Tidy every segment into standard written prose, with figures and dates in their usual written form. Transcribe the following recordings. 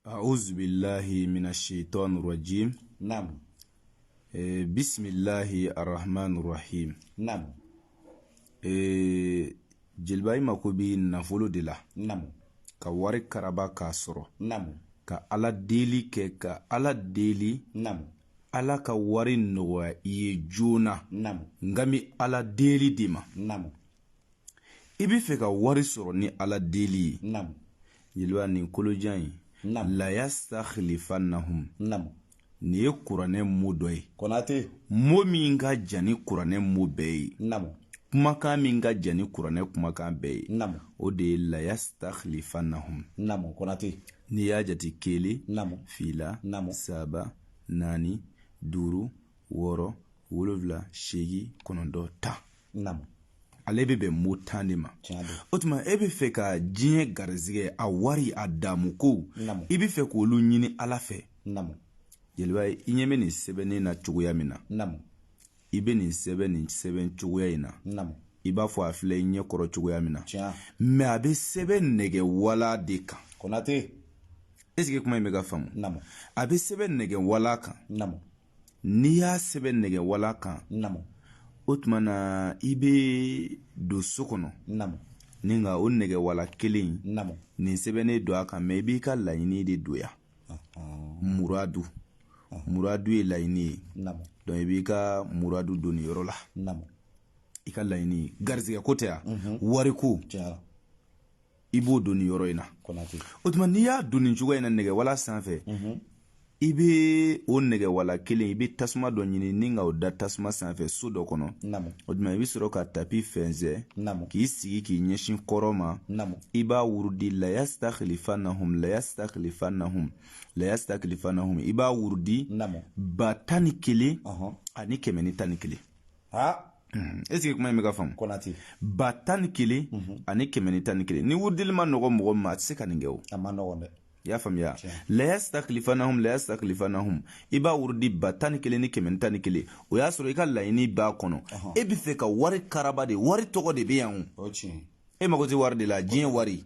أعوذ بالله من الشيطان الرجيم. بسم الله الرحمن الرحيم. Jeliba, i mako bɛ nafolo de la, ka wari karaba k'a sɔrɔ, ka Ala deli kɛ, ka Ala deli, Ala ka wari nɔgɔya i ye joona. N kan bɛ Ala deli de ma. I bɛ fɛ ka wari sɔrɔ ni Ala deli ye. Jeliba, nin kolojan in, layastakhlifannahum, nin ye kuranɛ mot dɔ ye. Konate. Mot min ka jan ni kuranɛ mot bɛɛ ye, kumakan min ka jan ni kuranɛ kumakan bɛɛ ye, o de ye layastakhlifannahum. Konate. N'i y'a jate, kelen, fila, saba, naani, duuru, 6, 7, 8, 9, 10. Ale bɛ bɛn mot 10 de ma. O tuma, e bɛ fɛ ka diɲɛ garizigɛ, a wari, a damu ko, i bɛ fɛ k'olu ɲini Ala fɛ. Jeliba, i ɲɛ bɛ nin sɛbɛnnen na cogoya min na, i bɛ nin sɛbɛn, nin sɛbɛn cogoya in na, i b'a fɔ a filɛ i ɲɛ kɔrɔ cogoya min na, mais a bɛ sɛbɛn nɛgɛ wala de kan. Konate. Est ce que kuma in bɛ ka faamu? A bɛ sɛbɛn nɛgɛ wala kan. N'i y'a sɛbɛn nɛgɛ wala kan, o tuma na, i bɛ don so kɔnɔ ni nka o nɛgɛ wala kelen nin sɛbɛnnen don a kan, mais i b'i ka laɲini de don yan. Muradu, muradu ye laɲini ye. Donc i b'i ka muradu don nin yɔrɔ la, i ka laɲini, garizigɛ ko tɛ yan, wari ko, i b'o don nin yɔrɔ in na. O tuma, n'i y'a don nin cogoya in na nɛgɛ wala sanfɛ, i bɛ o nɛgɛ wala kelen, i bɛ tasuma dɔ ɲini ni ka o da tasuma sanfɛ so dɔ kɔnɔ. O tuma, i bɛ sɔrɔ ka tapis fɛnsɛ k'i sigi k'i ɲɛsin kɔrɔ ma. I b'a wurudi layastakhlifannahum, layastakhlifannahum, layastakhlifannahum. I b'a wurudi 11,111. Est ce que kuma in bɛ ka faamu? Konate. 11,111. Ni wurudili ma nɔgɔ mɔgɔ min ma, a tɛ se ka nin kɛ o. A ma nɔgɔn dɛ. I y'a faamuya? Layastakhlifannahum, layastakhlifannahum, i b'a wurudi 11,111. O y'a sɔrɔ i ka laɲini b'a kɔnɔ. E bɛ fɛ ka wari karaba de, wari tɔgɔ de bɛ yan o. E mago tɛ wari de la, diɲɛ wari,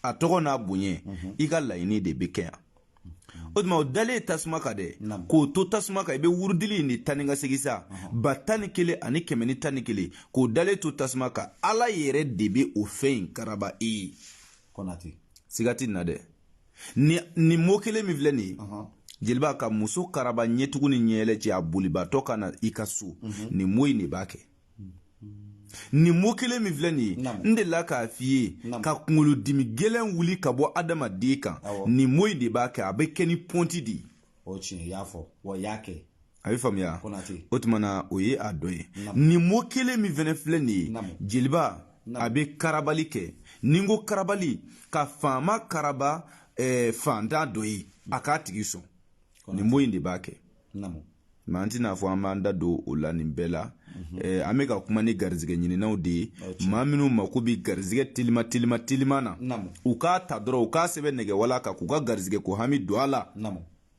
a tɔgɔ n'a bonya, i ka laɲini de bɛ kɛ yan. O tuma, o dalen tasuma kan dɛ, k'o to tasuma kan, i bɛ wurudili in de taa ni ka segin sa, 11,111, k'o dalen to tasuma kan. Ala yɛrɛ de bɛ o fɛn in karaba i ye. Konate. Siga tɛ nin na dɛ. Nin mot kelen min filɛ nin ye, jeliba, ka muso karaba ɲɛtugu ni ɲɛyɛlɛ cɛ, a bolibatɔ ka na i ka so, nin mot in de b'a kɛ. Nin mot kelen min filɛ nin ye, n delila k'a f'i ye, ka kunkolodimi gɛlɛn wuli ka bɔ adamaden kan, nin mot in de b'a kɛ. A bɛ kɛ ni pɔnti de ye. O tiɲɛ, i y'a fɔ wa i y'a kɛ. A bɛ faamuya? O tuma na, o ye a dɔ ye. Nin mot kelen min fɛnɛ filɛ nin ye, jeliba, a bɛ karabali kɛ. Ni n ko karabali, ka faama karaba fantan dɔ ye, a k'a tigi sɔn, nin mot in de b'a kɛ. Mais an tɛna fɔ an b'an da don o la nin bɛɛ la. An bɛ ka kuma ni garizigɛ ɲininaw de ye, maa minnu mako bɛ garizigɛ telima telima telima na. U k'a ta dɔrɔn, u k'a sɛbɛn nɛgɛ wala kan, k'u ka garizigɛ ko hami don a la.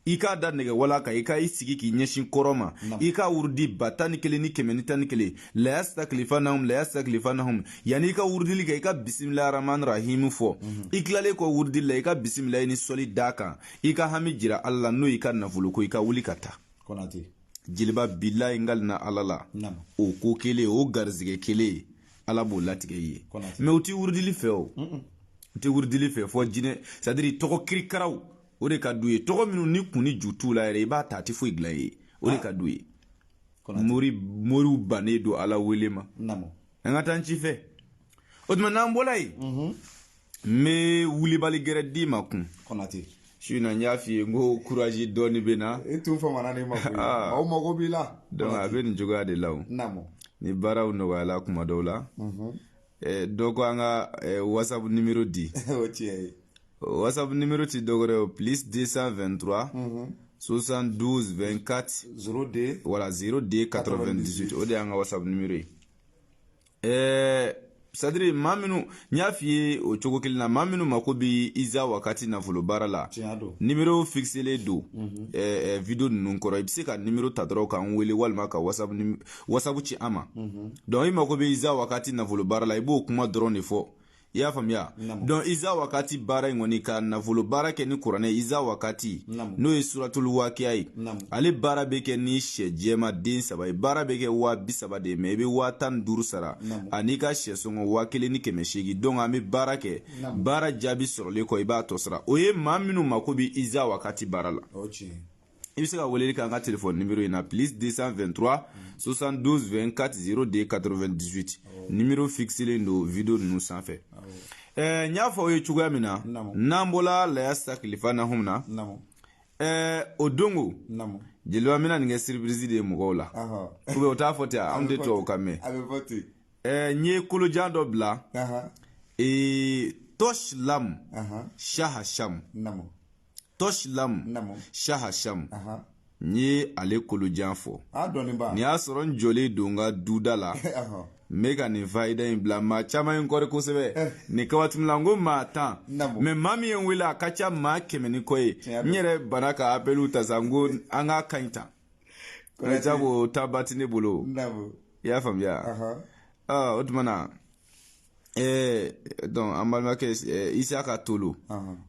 I k'a da nɛgɛ wala kan, i ka i sigi k'i ɲɛsin kɔrɔ ma, i k'a wurudi 11,111, layastakhlifannahum, layastakhlifannahum. Yanni i ka wurudili kɛ, i ka bisimilahi rahman rahim fɔ. I tilalen kɔ wurudili la, i ka bisimilahi ni sɔli d'a kan, i ka hami jira Ala la, n'o y'i ka nafolo ko, i ka wuli ka taa. Jeliba, bilayi, n kalina Ala la, o ko kelen, o garizigɛ kelen, Ala b'o latigɛ i ye. Mais u ti wurudili fɛ o, u tɛ wurudili fɛ fɔ jinɛ, c'est à dire tɔgɔ kirikaraw, o de ka d'u ye. Tɔgɔ minnu ni kun ni ju t'u la yɛrɛ, i b'a ta, a tɛ foyi dilan i ye, o de ka d'u ye. Mori, moriw bannen don Ala wele ma. An ka taa n ci fɛ. O tuma, n'an bɔra yen, n bɛ wulibali gɛrɛ d'i ma kun. Konate. Su in na, n y'a f'i ye n ko courage dɔɔni bɛ na. E tun famana ne ma koyi, maaw mago b'i la. Donc a bɛ nin cogoya de la o. Ni baaraw nɔgɔyala kuma dɔw la, dɔ ko an ka WhatsApp numéro di. O tiɲɛ ye. WhatsApp numéro ti dɔwɛrɛ ye, plus 223 72 24 02. Voilà, 02 98, o de y'an ka WhatsApp numéro ye. C'est à dire maa minnu, n y'a f'i ye o cogo kelen na, maa minnu mako bɛ Iza Wakati nafolo baara la, numéro fixelen don vidéo ninnu kɔrɔ. I bɛ se ka numéro ta dɔrɔn k'an wele walima ka WhatsApp ci an ma. Donc i mako bɛ Iza Wakati nafolo baara la, i b'o kuma dɔrɔn de fɔ. I y'a faamuya? Donc iza wakati baara in kɔni, ka nafolo baara kɛ ni kuranɛ iza wakati, n'o ye suratul wakiya ye, ale baara bɛ kɛ ni sɛ jɛma den 3 ye. Baara bɛ kɛ 30 000 de ye, mais i bɛ 15 000 sara an'i ka sɛ sɔngɔ 1800. Donc an bɛ baara kɛ, baara jaabi sɔrɔlen kɔ, i b'a tɔ sara. O ye maa minnu mako bɛ iza wakati baara la. I bɛ se ka weleli kɛ an ka telefɔni nimero in na: plus 223 72 24 02 98. Nimero fixelen don video ninnu sanfɛ. N y'a fɔ aw ye cogoya min na, n'an bɔla laya sakilifa na hum na, o dongo jeliba, n bɛna nin kɛ surprise de ye mɔgɔw la, ou bien o t'a fɔ ten, anw tɛ tubabu kan mɛn. N ye kolojan dɔ bila, Tɔsilam Shahasham, Tɔsilam Shahasham, n ye ale kolojan fɔ. Nin y'a sɔrɔ n jɔlen don n ka duda la, n bɛ ka nin fayida in bila. Maa caman ye n kɔri kosɛbɛ nin kawatimu la. N ko maa 10, mais maa min ye n wele, a ka ca maa 100 ni kɔ ye. N yɛrɛ bana ka appeliw ta sa, n ko an k'a ka ɲi tan, sabu ta ba tɛ ne bolo. I y'a faamuya? O tuma na, donc an balimakɛ Isaka Tolo,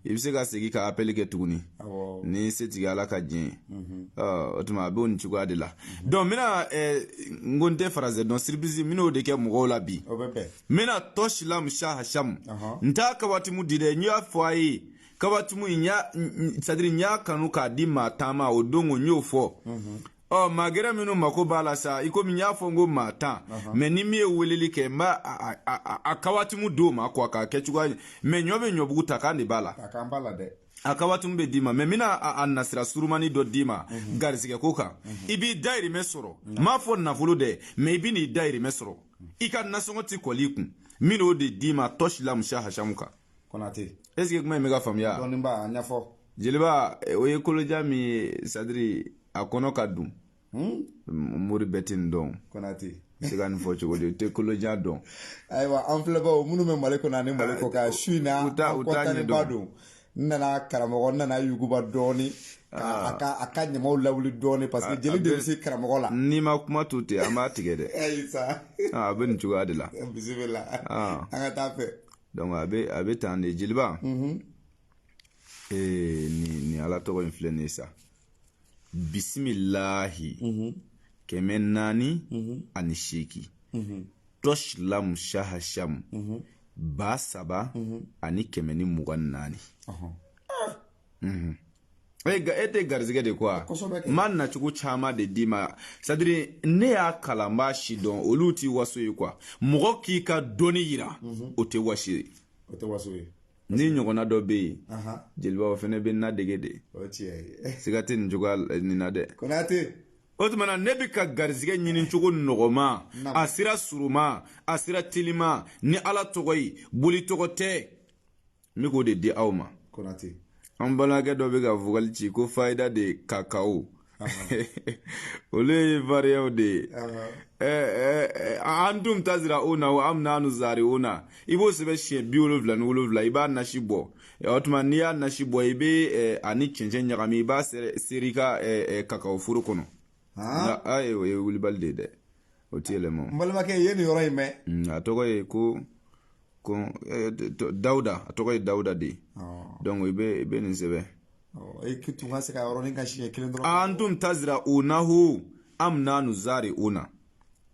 i bɛ se ka segin ka appel kɛ tuguni ni setigi Ala ka diɲɛ ye. O tuma a b'o nin cogoya de la. Donc n bɛna, n ko n tɛ français dɔn, surprise n bɛn'o de kɛ mɔgɔw la bi. N bɛna Tɔsilam Shahasham, n t'a kawatimu di dɛ. N y'a fɔ a ye, kawatimu in y'a, c'est à dire n y'a kanu k'a di maa 10 ma o don, n y'o fɔ. Ɔ, maa gɛrɛ minnu mako b'a la sa, i komi n y'a fɔ n ko maa 10, mais ni min ye weleli kɛ, n b'a a kawatimu d'o ma quoi, k'a kɛ cogoya. Mais ɲɔ bɛ ɲɔbugu ta kan de b'a la. A kawatimu bɛ d'i ma, mais n bɛna a nasira surumani dɔ d'i ma garisigɛ ko kan. I b'i dayirimɛ sɔrɔ, n m'a fɔ nafolo dɛ, mais i bɛ n'i dayirimɛ sɔrɔ, i ka nasɔngɔ ti kɔli i kun. N bɛn'o de d'i ma Tɔsilamu Shahashamu kan. Konate. Est ce que kuma in bɛ ka faamuya? Dɔɔninba, a ɲɛfɔ. Jeliba, o ye kolojan min ye, c'est à dire a kɔnɔ ka dun. Mori bɛɛ tɛ nin dɔn. Konate. N se ka nin fɔ cogo di? O tɛ kolojan dɔn. Ayiwa, an filɛbaaw minnu bɛ Mali kɔnɔ ani Mali kɔ kan, su in na, an kɔntanenba don. N nana karamɔgɔ, n nana yuguba dɔɔni a ka ɲamaw lawuli dɔɔni, parce que jeli de bɛ se karamɔgɔ la. N'i ma kuma to ten, an b'a tigɛ dɛ. Ayi sa. A bɛ nin cogoya de la. Bisimila, an ka taa fɛ. Donc a bɛ tan de, jeliba. Nin Ala tɔgɔ in filɛ nin ye sa: bisimilahi 408, Tɔsilamu Shahashamu 3124. E tɛ garizigɛ de ko n m'a nacogo caman de d'i ma. C'est à dire ne y'a kalan, n b'a si dɔn, olu ti waso ye quoi. Mɔgɔ k'i ka dɔnni yira, o tɛ wasi ye. O tɛ waso ye. Ni ɲɔgɔnna dɔ bɛ yen, jeliba, o fana bɛ nadege de. Siga tɛ nin cogoya nin na dɛ. Konate. O tuma na, ne bɛ ka garizigɛ ɲini cogo nɔgɔma, a sira suruma, a sira telima, ni Ala tɔgɔ ye, boli tɔgɔ tɛ. N bɛ k'o de di aw ma. Konate. An balimakɛ dɔ bɛ ka vocal ci ko fayida de kakao, olu ye variyanw de ye. Antum tazira'una wa am nahnu zari'una. I b'o sɛbɛn siɲɛ 77, i b'a nasi bɔ. O tuma n'i y'a nasi bɔ, i bɛ ani cɛncɛn ɲagami, i b'a seri i ka kakao foro kɔnɔ. Nka o ye wulibali de ye dɛ, o tɛ yɛlɛma. N balimakɛ, i ye nin yɔrɔ in mɛn. A tɔgɔ ye ko Dawuda, a tɔgɔ ye Dawuda de ye. Donc i bɛ nin sɛbɛn. I tun ka se ka yɔrɔnin kan siɲɛ kelen dɔrɔn. Antum tazira'unahu am nahnu zari'una,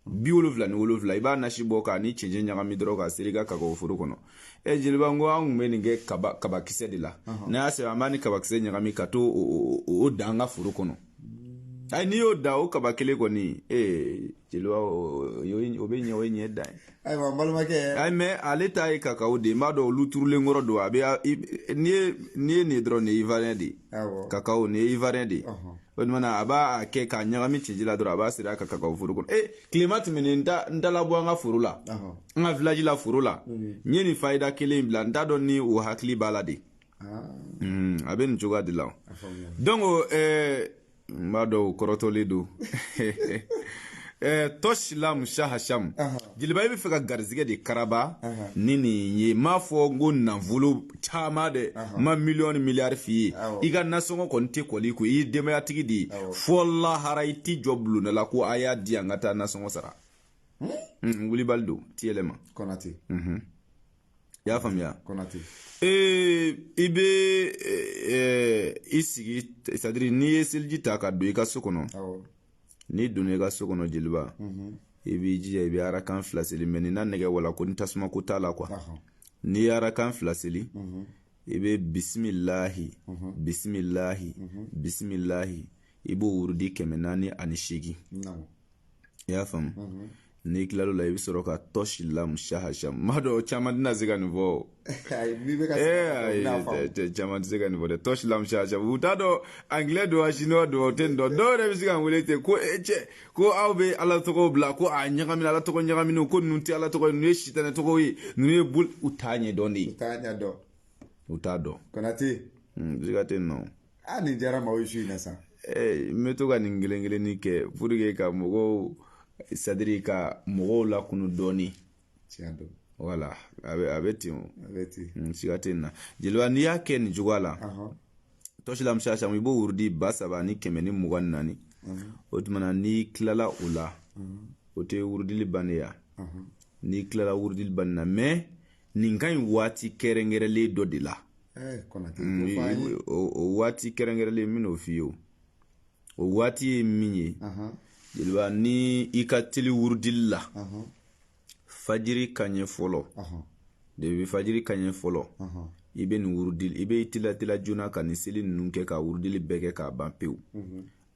77, i b'a nasi bɔ k'a ni cɛncɛn ɲagami dɔrɔn k'a seri i ka kakao foro kɔnɔ. E jeliba, n ko an tun bɛ nin kɛ kabakisɛ de la. N'a y'a sɛbɛn, an b'a ni kabakisɛ ɲagami ka to o dan an ka foro kɔnɔ. Ayi, n'i y'o da o kaba kelen kɔni, ee jeliba, o bɛ ɲɛ, o ye ɲɛ dan ye. Ayiwa, n balimakɛ. Ayi, mais ale ta ye kakao de ye. N b'a dɔn olu turulen kɔrɔ don. A bɛ n'i ye nin ye dɔrɔn, nin ye ivoirien de ye. Kakao, nin ye ivoirien de ye. O tuma na, a b'a kɛ k'a ɲagami cɛncɛn la dɔrɔn, a b'a seri a ka kakao foro kɔnɔ. E, tilema tɛmɛnen, n taara bɔ an ka foro la, an ka village la foro la, n ye nin fayida kelen in bila. N t'a dɔn ni o hakili b'a la de. A bɛ nin cogoya de la. Donc n b'a dɔn o kɔrɔtɔlen don. Tɔsilam Shahasham, jeliba, i bɛ fɛ ka garizigɛ de karaba ni nin ye. N m'a fɔ n ko nafolo caman dɛ, n ma miliyɔn ni miliyari f'i ye. I ka nasɔngɔ kɔni tɛ kɔli kun. I ye denbayatigi de ye, fɔ lahara i t'i jɔ bulonda la ko a y'a di yan, n ka taa nasɔngɔ sara. Wulibali don, ti yɛlɛma. Konate. I y'a faamuya? Konate. I bɛ i sigi, c'est à dire n'i ye seliji ta ka don i ka so kɔnɔ, n'i donna i ka so kɔnɔ, jeliba, i b'i jija, i bɛ arakan 2 seli. Mais ni n'a nɛgɛ wala ko ni tasuma ko t'a la quoi. N'i ye arakan 2 seli, i bɛ bisimilahi, bisimilahi, bisimilahi, i b'o wurudi 408. I y'a faamu? N'i tilal'o la, i bɛ sɔrɔ ka tɔsi lamu sahasa. N b'a dɔn caman tɛna se ka nin fɔ. Ayi, caman tɛ se ka nin fɔ dɛ. Tɔsi lamu sahasa, u t'a dɔn anglais don wa, chinois don wa, u tɛ nin dɔn. Dɔw yɛrɛ bɛ se ka n wele ten ko e cɛ, ko aw bɛ ala tɔgɔw bila, ko a ɲagamina, ala tɔgɔ ɲagamina, ko ninnu tɛ ala tɔgɔ ye, ninnu ye sitanɛ tɔgɔw ye, ninnu ye boli. U t'a ɲɛdɔn de. U t'a ɲɛdɔn. U t'a dɔn. Konate. Siga tɛ nin nɔ. Ah, nin diyara maaw ye su in na sa. N bɛ to ka nin kelen kelennin kɛ pour que ka mɔgɔw, c'est à dire ka mɔgɔw lakunu dɔɔni. Tiɲɛ don. Voilà, a bɛ ten o. A bɛ ten. Siga tɛ nin na. Jeliba, n'i y'a kɛ nin cogoya la, tɔsi lamu sahasa, i b'o wurudi 3124. O tuma na, n'i tilala o la, o tɛ wurudili bannen ya. N'i tilala wurudili bannen na, mais nin ka ɲi waati kɛrɛnkɛrɛnlen dɔ de la. O waati kɛrɛnkɛrɛnlen, n bɛn'o f'i ye. O waati ye min ye, jeliba, ni i ka teli wurudili la, fajiri kaɲɛ fɔlɔ, depuis fajiri kaɲɛ fɔlɔ, i bɛ nin wurudili, i bɛ teliya teliya joona ka nin seli ninnu kɛ, ka wurudili bɛɛ kɛ k'a ban pewu.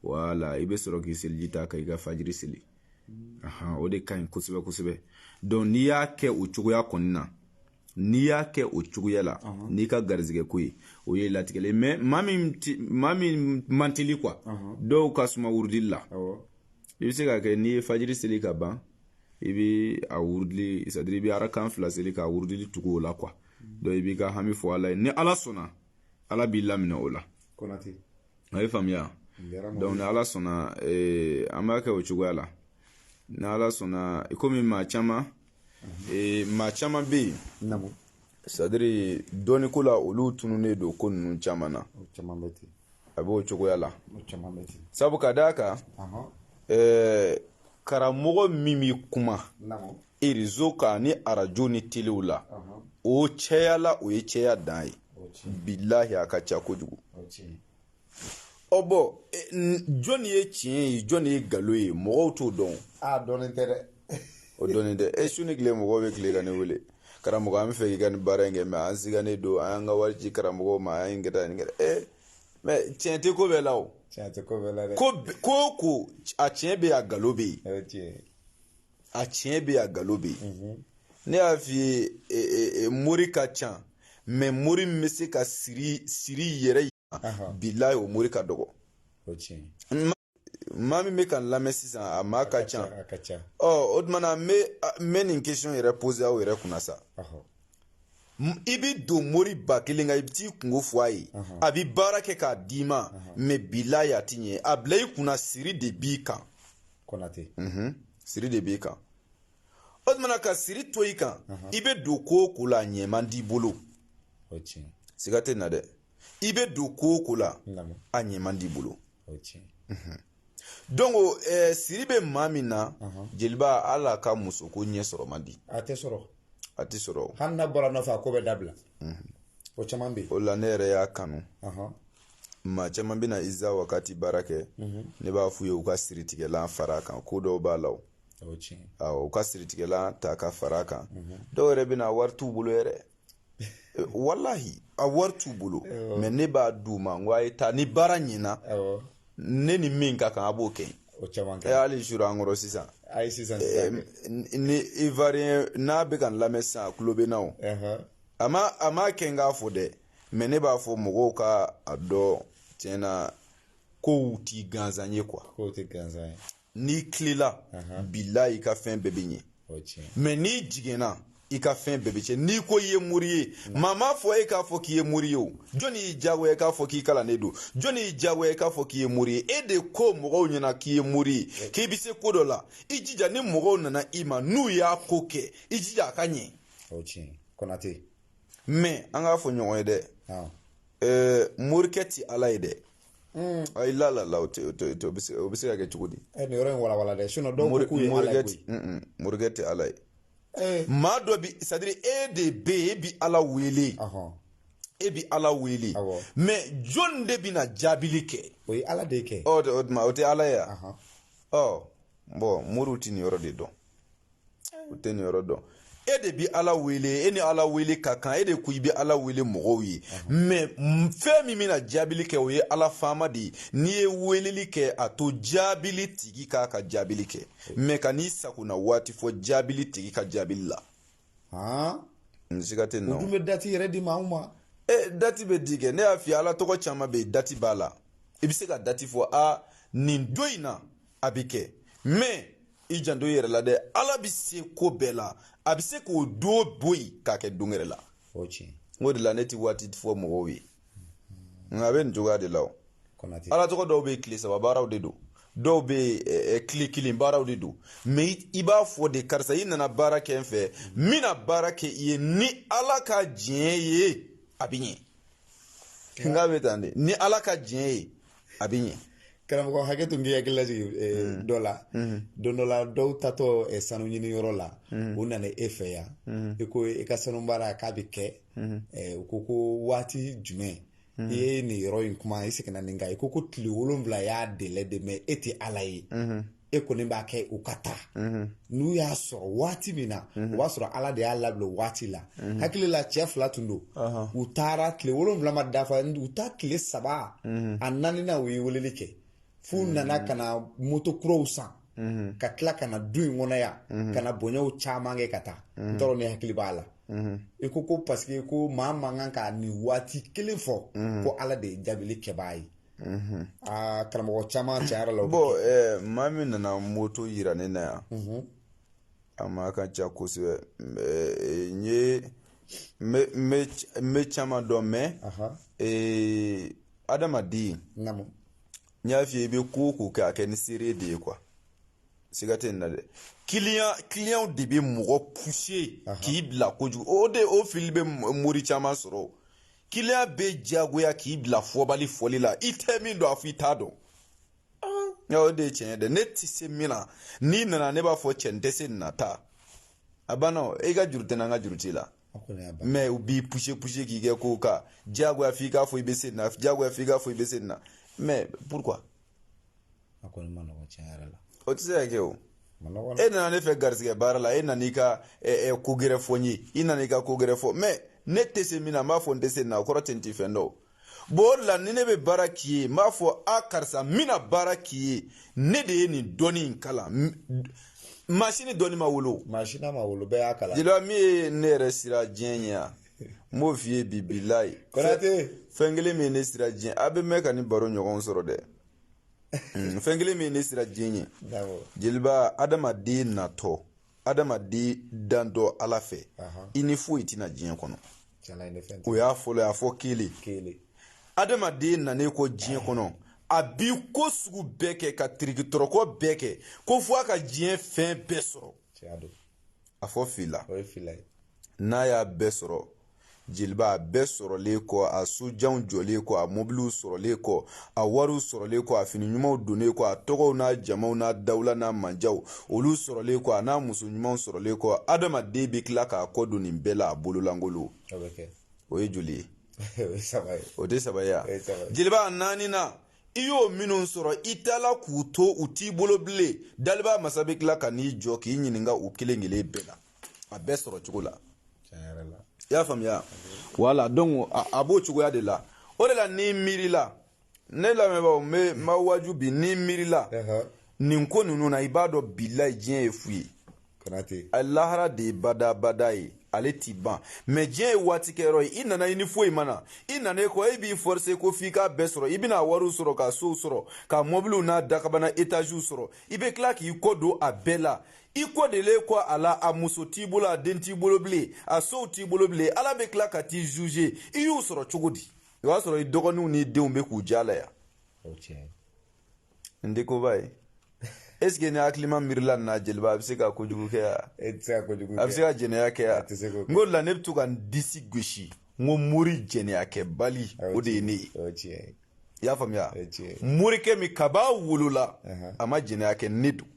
Wala i bɛ sɔrɔ k'i seliji ta ka i ka fajiri seli. O de ka ɲi kosɛbɛ kosɛbɛ. Donc n'i y'a kɛ o cogoya kɔni na, n'i y'a kɛ o cogoya la, n'i ka garizigɛ ko ye, o ye latigɛlen. Mais maa min man teli quoi, dɔw ka suma wurudili la, i bɛ se k'a kɛ n'i ye fajiri seli ka ban, i bɛ a wurudili, c'est à dire i bɛ arakan 2 seli k'a wurudili tugu o la quoi. Donc i b'i ka hami fɔ Ala ye, ni Ala sɔnna, Ala b'i laminɛ o la. Konate. A ye faamuya? Donc ni Ala sɔnna, an b'a kɛ o cogoya la. Ni Ala sɔnna, komi maa caman bɛ yen, c'est à dire dɔnniko la, olu tununnen don ko ninnu caman na. A b'o cogoya la. Sabu ka d'a kan, karamɔgɔ min b'i kuma réseau kan ni arajo ni telew la, o cɛya la, o ye cɛya dan ye. Bilahi, a ka ca kojugu. Ɔ bɔn, jɔnni ye tiɲɛ ye, jɔnni ye nkalon ye, mɔgɔw t'o dɔn. A dɔnnen tɛ dɛ. O dɔnnen tɛ. Su ni tile mɔgɔw bɛ tile ka ne wele, karamɔgɔ, an bɛ fɛ k'i ka nin baara in kɛ, mais an sigannen don, an y'an ka wari ci karamɔgɔw ma, an ye nin kɛ tan, nin kɛ tan. Mais tiɲɛ tɛ ko bɛɛ la o. Tiɲɛ tɛ ko bɛɛ la dɛ. Ko o ko, a tiɲɛ bɛ yen, a nkalon bɛ yen. A tiɲɛ bɛ yen, a nkalon bɛ yen. Ne y'a f'i ye, mori ka ca, mais mori min bɛ se ka siri yɛrɛ, bilahi, o mori ka dɔgɔ. Maa min bɛ ka n lamɛn sisan, a maa ka ca. Ɔ o tuma na, n bɛ nin question yɛrɛ poser aw yɛrɛ kunna sa. I bɛ don mori 1000 kan, i bɛ t'i kungo fɔ a ye, a bɛ baara kɛ k'a d'i ma, mais bilahi, a ti ɲɛ. A bila i kunna, siri de b'i kan. Konate. Siri de b'i kan. O tuma na, ka siri to i kan, i bɛ don ko o ko la, a ɲɛ man d'i bolo. Siga tɛ na dɛ. I bɛ don ko o ko la, a ɲɛ man d'i bolo. Donc siri bɛ maa min na, jeliba, ala ka musoko ɲɛ sɔrɔ man di. A tɛ sɔrɔ. A tɛ sɔrɔ. Hali n'a bɔra nɔfɛ, a ko bɛ dabila. O caman bɛ yen. O la, ne yɛrɛ y'a kanu. Maa caman bɛna Iza Wakati baara kɛ, ne b'a f'u ye u ka siritigɛlan fara a kan, ko dɔw b'a la o. Awɔ, u ka siritigɛlan ta ka fara a kan. Dɔw yɛrɛ bɛna, wari t'u bolo yɛrɛ. Walahi, a wari t'u bolo, mais ne b'a d'u ma, n ko a ye taa, ni baara ɲɛna, ne ni min ka kan, a b'o kɛ. Hali sura an kɔrɔ sisan. Ayi, sisan. Ni Ivoirien n'a bɛ ka n lamɛn sisan, a tulo bɛ n na o. A ma kɛ n k'a fɔ dɛ, mais ne b'a fɔ mɔgɔw ka a dɔn tiɲɛ na, kow t'i gansan ye quoi. Kow tɛ gansan ye. N'i tilela, bilahi, i ka fɛn bɛɛ bɛ ɲɛ. Mais n'i jiginna, i ka fɛn bɛɛ bɛ tiɲɛ. N'i ko i ye mori ye, maa m'a fɔ e k'a fɔ k'i ye mori ye o. Jɔnni y'i diyagoya i k'a fɔ k'i kalannen don? Jɔnni y'i diyagoya i k'a fɔ k'i ye mori ye? E de ko mɔgɔw ɲɛna k'i ye mori ye, k'i bɛ se ko dɔ la. I jija, ni mɔgɔw nana i ma, n'u y'a ko kɛ, i jija a ka ɲɛ. O tiɲɛ. Konate. Mais an k'a fɔ ɲɔgɔn ye dɛ. Morikɛ ti Ala ye dɛ. Ayi, la la la, o bɛ se ka kɛ cogo di? Nin yɔrɔ in walawala dɛ, sinon dɔw ko k'u ye Ala ye koyi. Morikɛ tɛ Ala ye. Maa dɔ bi, c'est à dire e de bɛ yen, e bi Ala wele, e bi Ala wele, mais jɔn de bɛna jaabili kɛ? O ye Ala de ye kɛ. Ɔ, o tuma o tɛ Ala ye wa? Ɔ bon, moriw tɛ nin yɔrɔ de dɔn, u tɛ nin yɔrɔ dɔn. E de bi Ala wele, e ni Ala wele ka kan, e de ko i bɛ Ala wele mɔgɔw ye, mais fɛn min bɛna jaabili kɛ, o ye Ala faama de ye. N'i ye weleli kɛ, a to jaabili tigi k'a ka jaabili kɛ, mais kan'i sagona waati fɔ jaabili tigi ka jaabili la. N siga tɛ nin na. O dun bɛ dati yɛrɛ di maaw ma. E, dati bɛ di kɛ. Ne y'a f'i ye, Ala tɔgɔ caman bɛ yen, dati b'a la. I bɛ se ka dati fɔ, a nin don in na a bɛ kɛ, mais i janto i yɛrɛ la dɛ, Ala bɛ se ko bɛɛ la, a bɛ se k'o don bɔ yen k'a kɛ don wɛrɛ la. O tiɲɛ. O de la ne tɛ waati fɔ mɔgɔw ye, nka a bɛ nin cogoya de la. O Ala tɔgɔ dɔw bɛ yen, tile 3 baaraw de don, dɔw bɛ yen, tile 1 baaraw de don, mais i b'a fɔ de, karisa, i nana baara kɛ n fɛ, n bɛna baara kɛ i ye, ni Ala ka diɲɛ ye a bɛ ɲɛ. Nka bɛ tan de, ni Ala ka diɲɛ ye a bɛ ɲɛ. Karamɔgɔ, hakɛ to n k'i hakili lajigin dɔ la. Don dɔ la, dɔw tatɔ sanu ɲini yɔrɔ la, u nana e fɛ yan, i ko i ka sanu baara k'a bɛ kɛ. U ko ko waati jumɛn? I ye nin yɔrɔ in kuma, i seginna nin kan, i ko ko tile 7 y'a délai de, mais e tɛ Ala ye, e kɔni b'a kɛ u ka taa. N'u y'a sɔrɔ waati min na, o b'a sɔrɔ Ala de y'a labila waati la. Hakili la, cɛ 2 tun don, u taara, tile 7 ma dafa, u taa tile 3, a naaninan, u ye weleli kɛ f'u nana ka na moto kuraw san, ka tila ka na du in kɔnɔ yan, ka na bonyaw caman kɛ ka taa. N t'a dɔn ne hakili b'a la. I ko ko parce que ko maa man kan ka nin waati kelen fɔ, ko Ala de ye jaabili kɛbaa ye. Aa, karamɔgɔ caman, tiɲɛ yɛrɛ la. Bon, maa min nana moto yira ne na yan, a ma ka ca kosɛbɛ. N ye n bɛ caman dɔn, mais adamaden, n y'a f'i ye, i bɛ ko o ko kɛ, a kɛ ni seere de ye quoi. Siga tɛ nin na dɛ. Client de bɛ mɔgɔ pousser k'i bila kojugu. O de, o fili bɛ mori caman sɔrɔ. Client bɛ diyagoya k'i bila fɔbali fɔli la, i tɛ min dɔn, a fɔ i t'a dɔn. O de ye tiɲɛ ye dɛ. Ne tɛ se min na, n'i nana, ne b'a fɔ cɛ, n tɛ se nin na, taa, a banna. O e ka juru tɛ n na, n ka juru t'i la. Mais u b'i pousser pousser k'i kɛ ko ka diyagoya f'i k'a fɔ i bɛ se nin na, diyagoya f'i k'a fɔ i bɛ se nin na. Mais pourquoi? A kɔni ma nɔgɔn, tiɲɛ yɛrɛ la. O tɛ se ka kɛ. O e nana ne fɛ garisigɛ baara la, e nana i ka ko gɛrɛ fɔ n ye, i nana i ka ko gɛrɛ fɔ, mais ne tɛ se min na, n b'a fɔ n tɛ se nin na, o kɔrɔ tɛ n tɛ fɛn dɔn. Bon, o de la ni ne bɛ baara k'i ye, n b'a fɔ a karisa, n bɛna baara k'i ye, ne de ye nin dɔnni in kalan. Maa si ni dɔnni ma wolo. Maa si n'a ma wolo, bɛɛ y'a kalan. Jeliba, min ye ne yɛrɛ sira diɲɛ ɲɛ yan, n b'o f'i ye bi, bilayi. Konate. Fɛn kelen min ye ne sira diɲɛ, a bɛ mɛn ka ni baro ɲɔgɔn sɔrɔ dɛ. Fɛn kelen min ye ne sira diɲɛ ɲɛ, jeliba, adamaden natɔ, adamaden dan dɔ Ala fɛ, i ni foyi tɛna diɲɛ kɔnɔ. O y'a fɔlɔ ye, a fɔ kelen. Adamaden nanen kɔ diɲɛ kɔnɔ, a bi ko sugu bɛɛ kɛ, ka tirikitɔrɔkɔ bɛɛ kɛ, ko fo a ka diɲɛ fɛn bɛɛ sɔrɔ. A fɔ fila, n'a y'a bɛɛ sɔrɔ, jeliba, a bɛɛ sɔrɔlen kɔ, a sojanw jɔlen kɔ, a mobiliw sɔrɔlen kɔ, a wariw sɔrɔlen kɔ, a fini ɲumanw donnen kɔ, a tɔgɔw n'a jamaw n'a dawula n'a manjaw olu sɔrɔlen kɔ, a n'a muso ɲumanw sɔrɔlen kɔ, adamaden bɛ tila k'a kɔ don nin bɛɛ la, a bololankolon. O ye joli ye? O tɛ 3 ye wa? Jeliba, 4 na, i y'o minnu sɔrɔ, i taala k'u to, u t'i bolo bilen. Daliba masa bɛ tila ka n'i jɔ k'i ɲininka u kelen kelen bɛɛ la, a bɛɛ sɔrɔ cogo la. I y'a faamuya? Wala, donc a b'o cogoya de la. O de la n'i miirila, ne lamɛnbaaw, n b'a waaju bi, n'i miirila nin ko ninnu na, i b'a dɔn bilayi diɲɛ ye fu ye. Lahara de ye badabada ye, ale t'i ban. Mais diɲɛ ye waati kɛyɔrɔ ye. I nana, i ni foyi ma na, i nana e kɔ, e b'i forcer ko f'i k'a bɛɛ sɔrɔ. I bɛna wariw sɔrɔ, ka sow sɔrɔ, ka mɔbiliw n'a dakabana étagew sɔrɔ, i bɛ tila k'i kɔ don a bɛɛ la. I kɔ delen kɔ a la, a muso t'i bolo, a den t'i bolo bilen, a sow t'i bolo bilen. Ala bɛ tila ka t'i juger, i y'u sɔrɔ cogo di? O y'a sɔrɔ i dɔgɔninw n'i denw bɛ k'u ja la yan. Nin tɛ koba ye. Est ce que ni hakilima miirila nin na, jeliba, a bɛ se ka kojugu kɛ yan? A bɛ se ka jɛnɛya kɛ yan? N ko la, ne bɛ to ka n disi gosi, n ko mori jɛnɛyakɛbali, o de ye ne ye. I y'a faamuya? Morikɛ min kab'a wolola a ma jɛnɛya kɛ, ne don.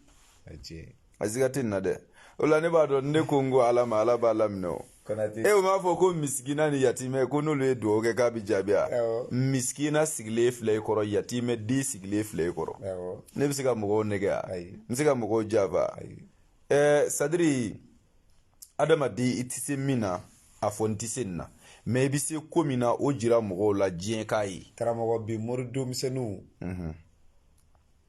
A siga tɛ nin na dɛ. O la ne b'a dɔn, ne ko n ko Ala ma, Ala b'a laminɛ o. Konate. E o m'a fɔ ko misikina ni yatimɛ, ko n'olu ye dugawu kɛ k'a bɛ jaabi a? Awɔ. Misikina sigilen filɛ i kɔrɔ, yatimɛ den sigilen filɛ i kɔrɔ. Awɔ. Ne bɛ se ka mɔgɔw nɛgɛ a? Ayi. N bɛ se ka mɔgɔw janfa? Ayi. Sadiri, adamaden, i tɛ se min na, a fɔ n tɛ se nin na, mais i bɛ se ko min na, o jira mɔgɔw la, diɲɛ k'a ye. Karamɔgɔ, bi moridenmisɛnninw,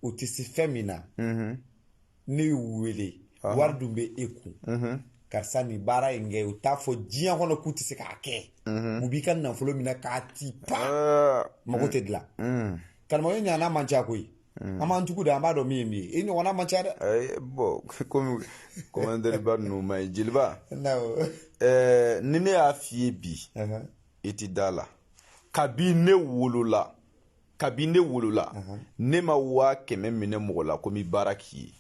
u tɛ se fɛn min na, ne y'u wele, wari dun bɛ e kun, karisa, nin baara in kɛ, u t'a fɔ diɲɛ kɔnɔ k'u tɛ se k'a kɛ. U b'i ka nafolo minɛ k'a ti pa, mago tɛ dilan. Karamɔgɔ, e ɲɔgɔnna man ca koyi. An b'an tugu da, an b'a dɔn min ye min ye. E ɲɔgɔnna man ca dɛ. Ayi, bon, komi commentaire ba ninnu ma ɲi, jeliba. Naamu. Ni ne y'a f'i ye bi, i ti da la. Kabi ne wolola, ne ma 100 000 minɛ mɔgɔ la ko n bɛ baara k'i ye.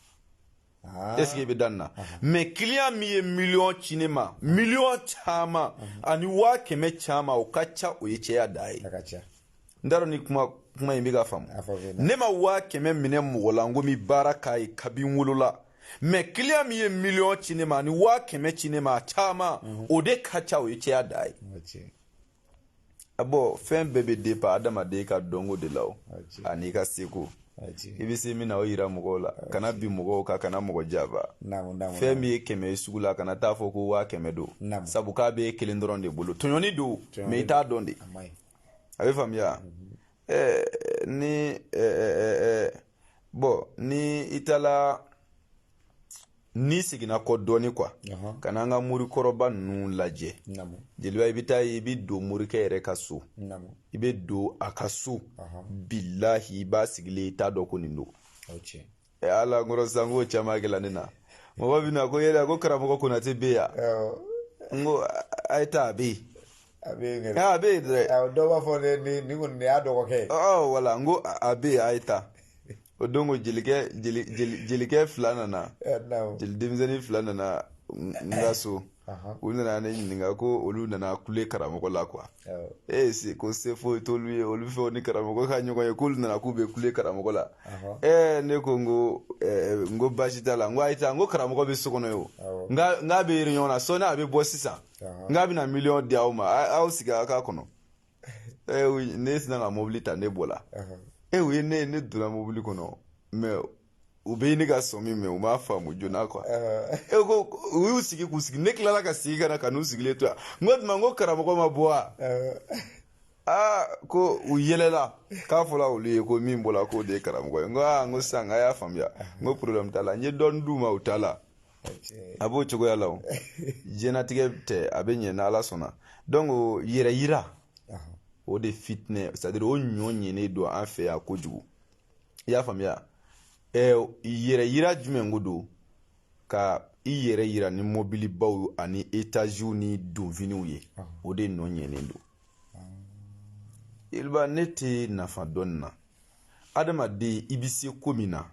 Est ce que i bɛ da nin na? Mais client min ye miliyɔn ci ne ma, miliyɔn caman ani 100 000 caman, o ka ca, o ye cɛya da ye. A ka ca. N t'a dɔn ni kuma in bɛ ka faamu. A faamu. Ne ma 100 000 minɛ mɔgɔ la n ko n bɛ baara k'a ye kabi n wolola, mais client min ye miliyɔn ci ne ma ani 100 000 ci ne ma, a caman, o de ka ca, o ye cɛya da ye. O tiɲɛ. Bon, fɛn bɛɛ bɛ dépend adamaden ka dɔnko de la o, Tiɲɛ. ani ka seko. O tiɲɛ. I bɛ se min na, o yira mɔgɔw la, kana bin mɔgɔw kan, kana mɔgɔ janfa. Naamu, naamu. Fɛn min ye 100 ye sugu la, kana taa fɔ ko 100 000 don, sabu k'a bɛ e kelen dɔrɔn de bolo. Tɔɲɔni don, mais i t'a dɔn de. A ma ɲi. A bɛ faamuya. Ni bon, ni i taala, n'i seginna kɔ dɔɔni quoi, ka na an ka morikɔrɔba ninnu lajɛ. Jeliba, i bɛ taa ye, i bɛ don morikɛ yɛrɛ ka so, i bɛ don a ka so, bilahi, i b'a sigilen, i t'a dɔn ko nin don. O tiɲɛ. Ala n kɔrɔ, sisan k'o caman kɛla ne na. Mɔgɔ bɛ na ko yala ko karamɔgɔ Konate bɛ yan? N ko a ye taa, a bɛ yen. A bɛ yen. A bɛ yen dɛ. Awɔ, dɔw b'a fɔ ne nin nin kɔni, nin y'a dɔgɔkɛ ye. Ɔ wala, n ko a bɛ yen, a ye taa. O don ko jelikɛ jeli jeli jelikɛ fila nana, jeli denmisɛnnin fila nana n ka so. U nana ne ɲininka ko olu nana kule karamɔgɔ la quoi. E se ko se foyi t'olu ye, olu fɛ ni karamɔgɔ ka ɲɔgɔn ye, k'olu nana k'u bɛ kule karamɔgɔ la. Ne ko n ko n ko baasi t'a la, n ko a ye taa, n ko karamɔgɔ bɛ so kɔnɔ ye o. N k'a bɛ réunion na, sɔɔni a bɛ bɔ sisan, n k'a bɛna miliyɔn di aw ma, aw sigi aw k'a kɔnɔ. Ne sinna ka mobili ta, ne bɔla. U ye ne donna mobili kɔnɔ, mais u bɛ ɲini ka sɔn min, mais u m'a faamu joona quoi. E ko u y'u sigi k'u sigi, ne tilala ka segin ka na ka n'u sigilen to yan. N ko tuma, n ko karamɔgɔ ma bɔ wa? Aa, ko u yɛlɛla k'a fɔla olu ye ko min bɔra k'o de ye karamɔgɔ ye. N ko aa, n ko sisan a y'a faamuya, n ko problème t'a la. N ye dɔɔni d'u ma, u t'a la. A b'o cogoya la o. Diɲɛnatigɛ tɛ, a bɛ ɲɛ n'Ala sɔnna. Donc yɛrɛ yira, o de fitinɛ, c'est à dire o ɲɔ ɲɛnen don an fɛ yan kojugu. I y'a faamuya? Yɛrɛ yira jumɛn ko don? Ka i yɛrɛ yira ni mobilibaw ani étagew ni donfiniw ye, o de nɔ ɲɛnen don. Jeliba, ne tɛ nafa dɔn nin na. Adamaden, i bɛ se ko min na,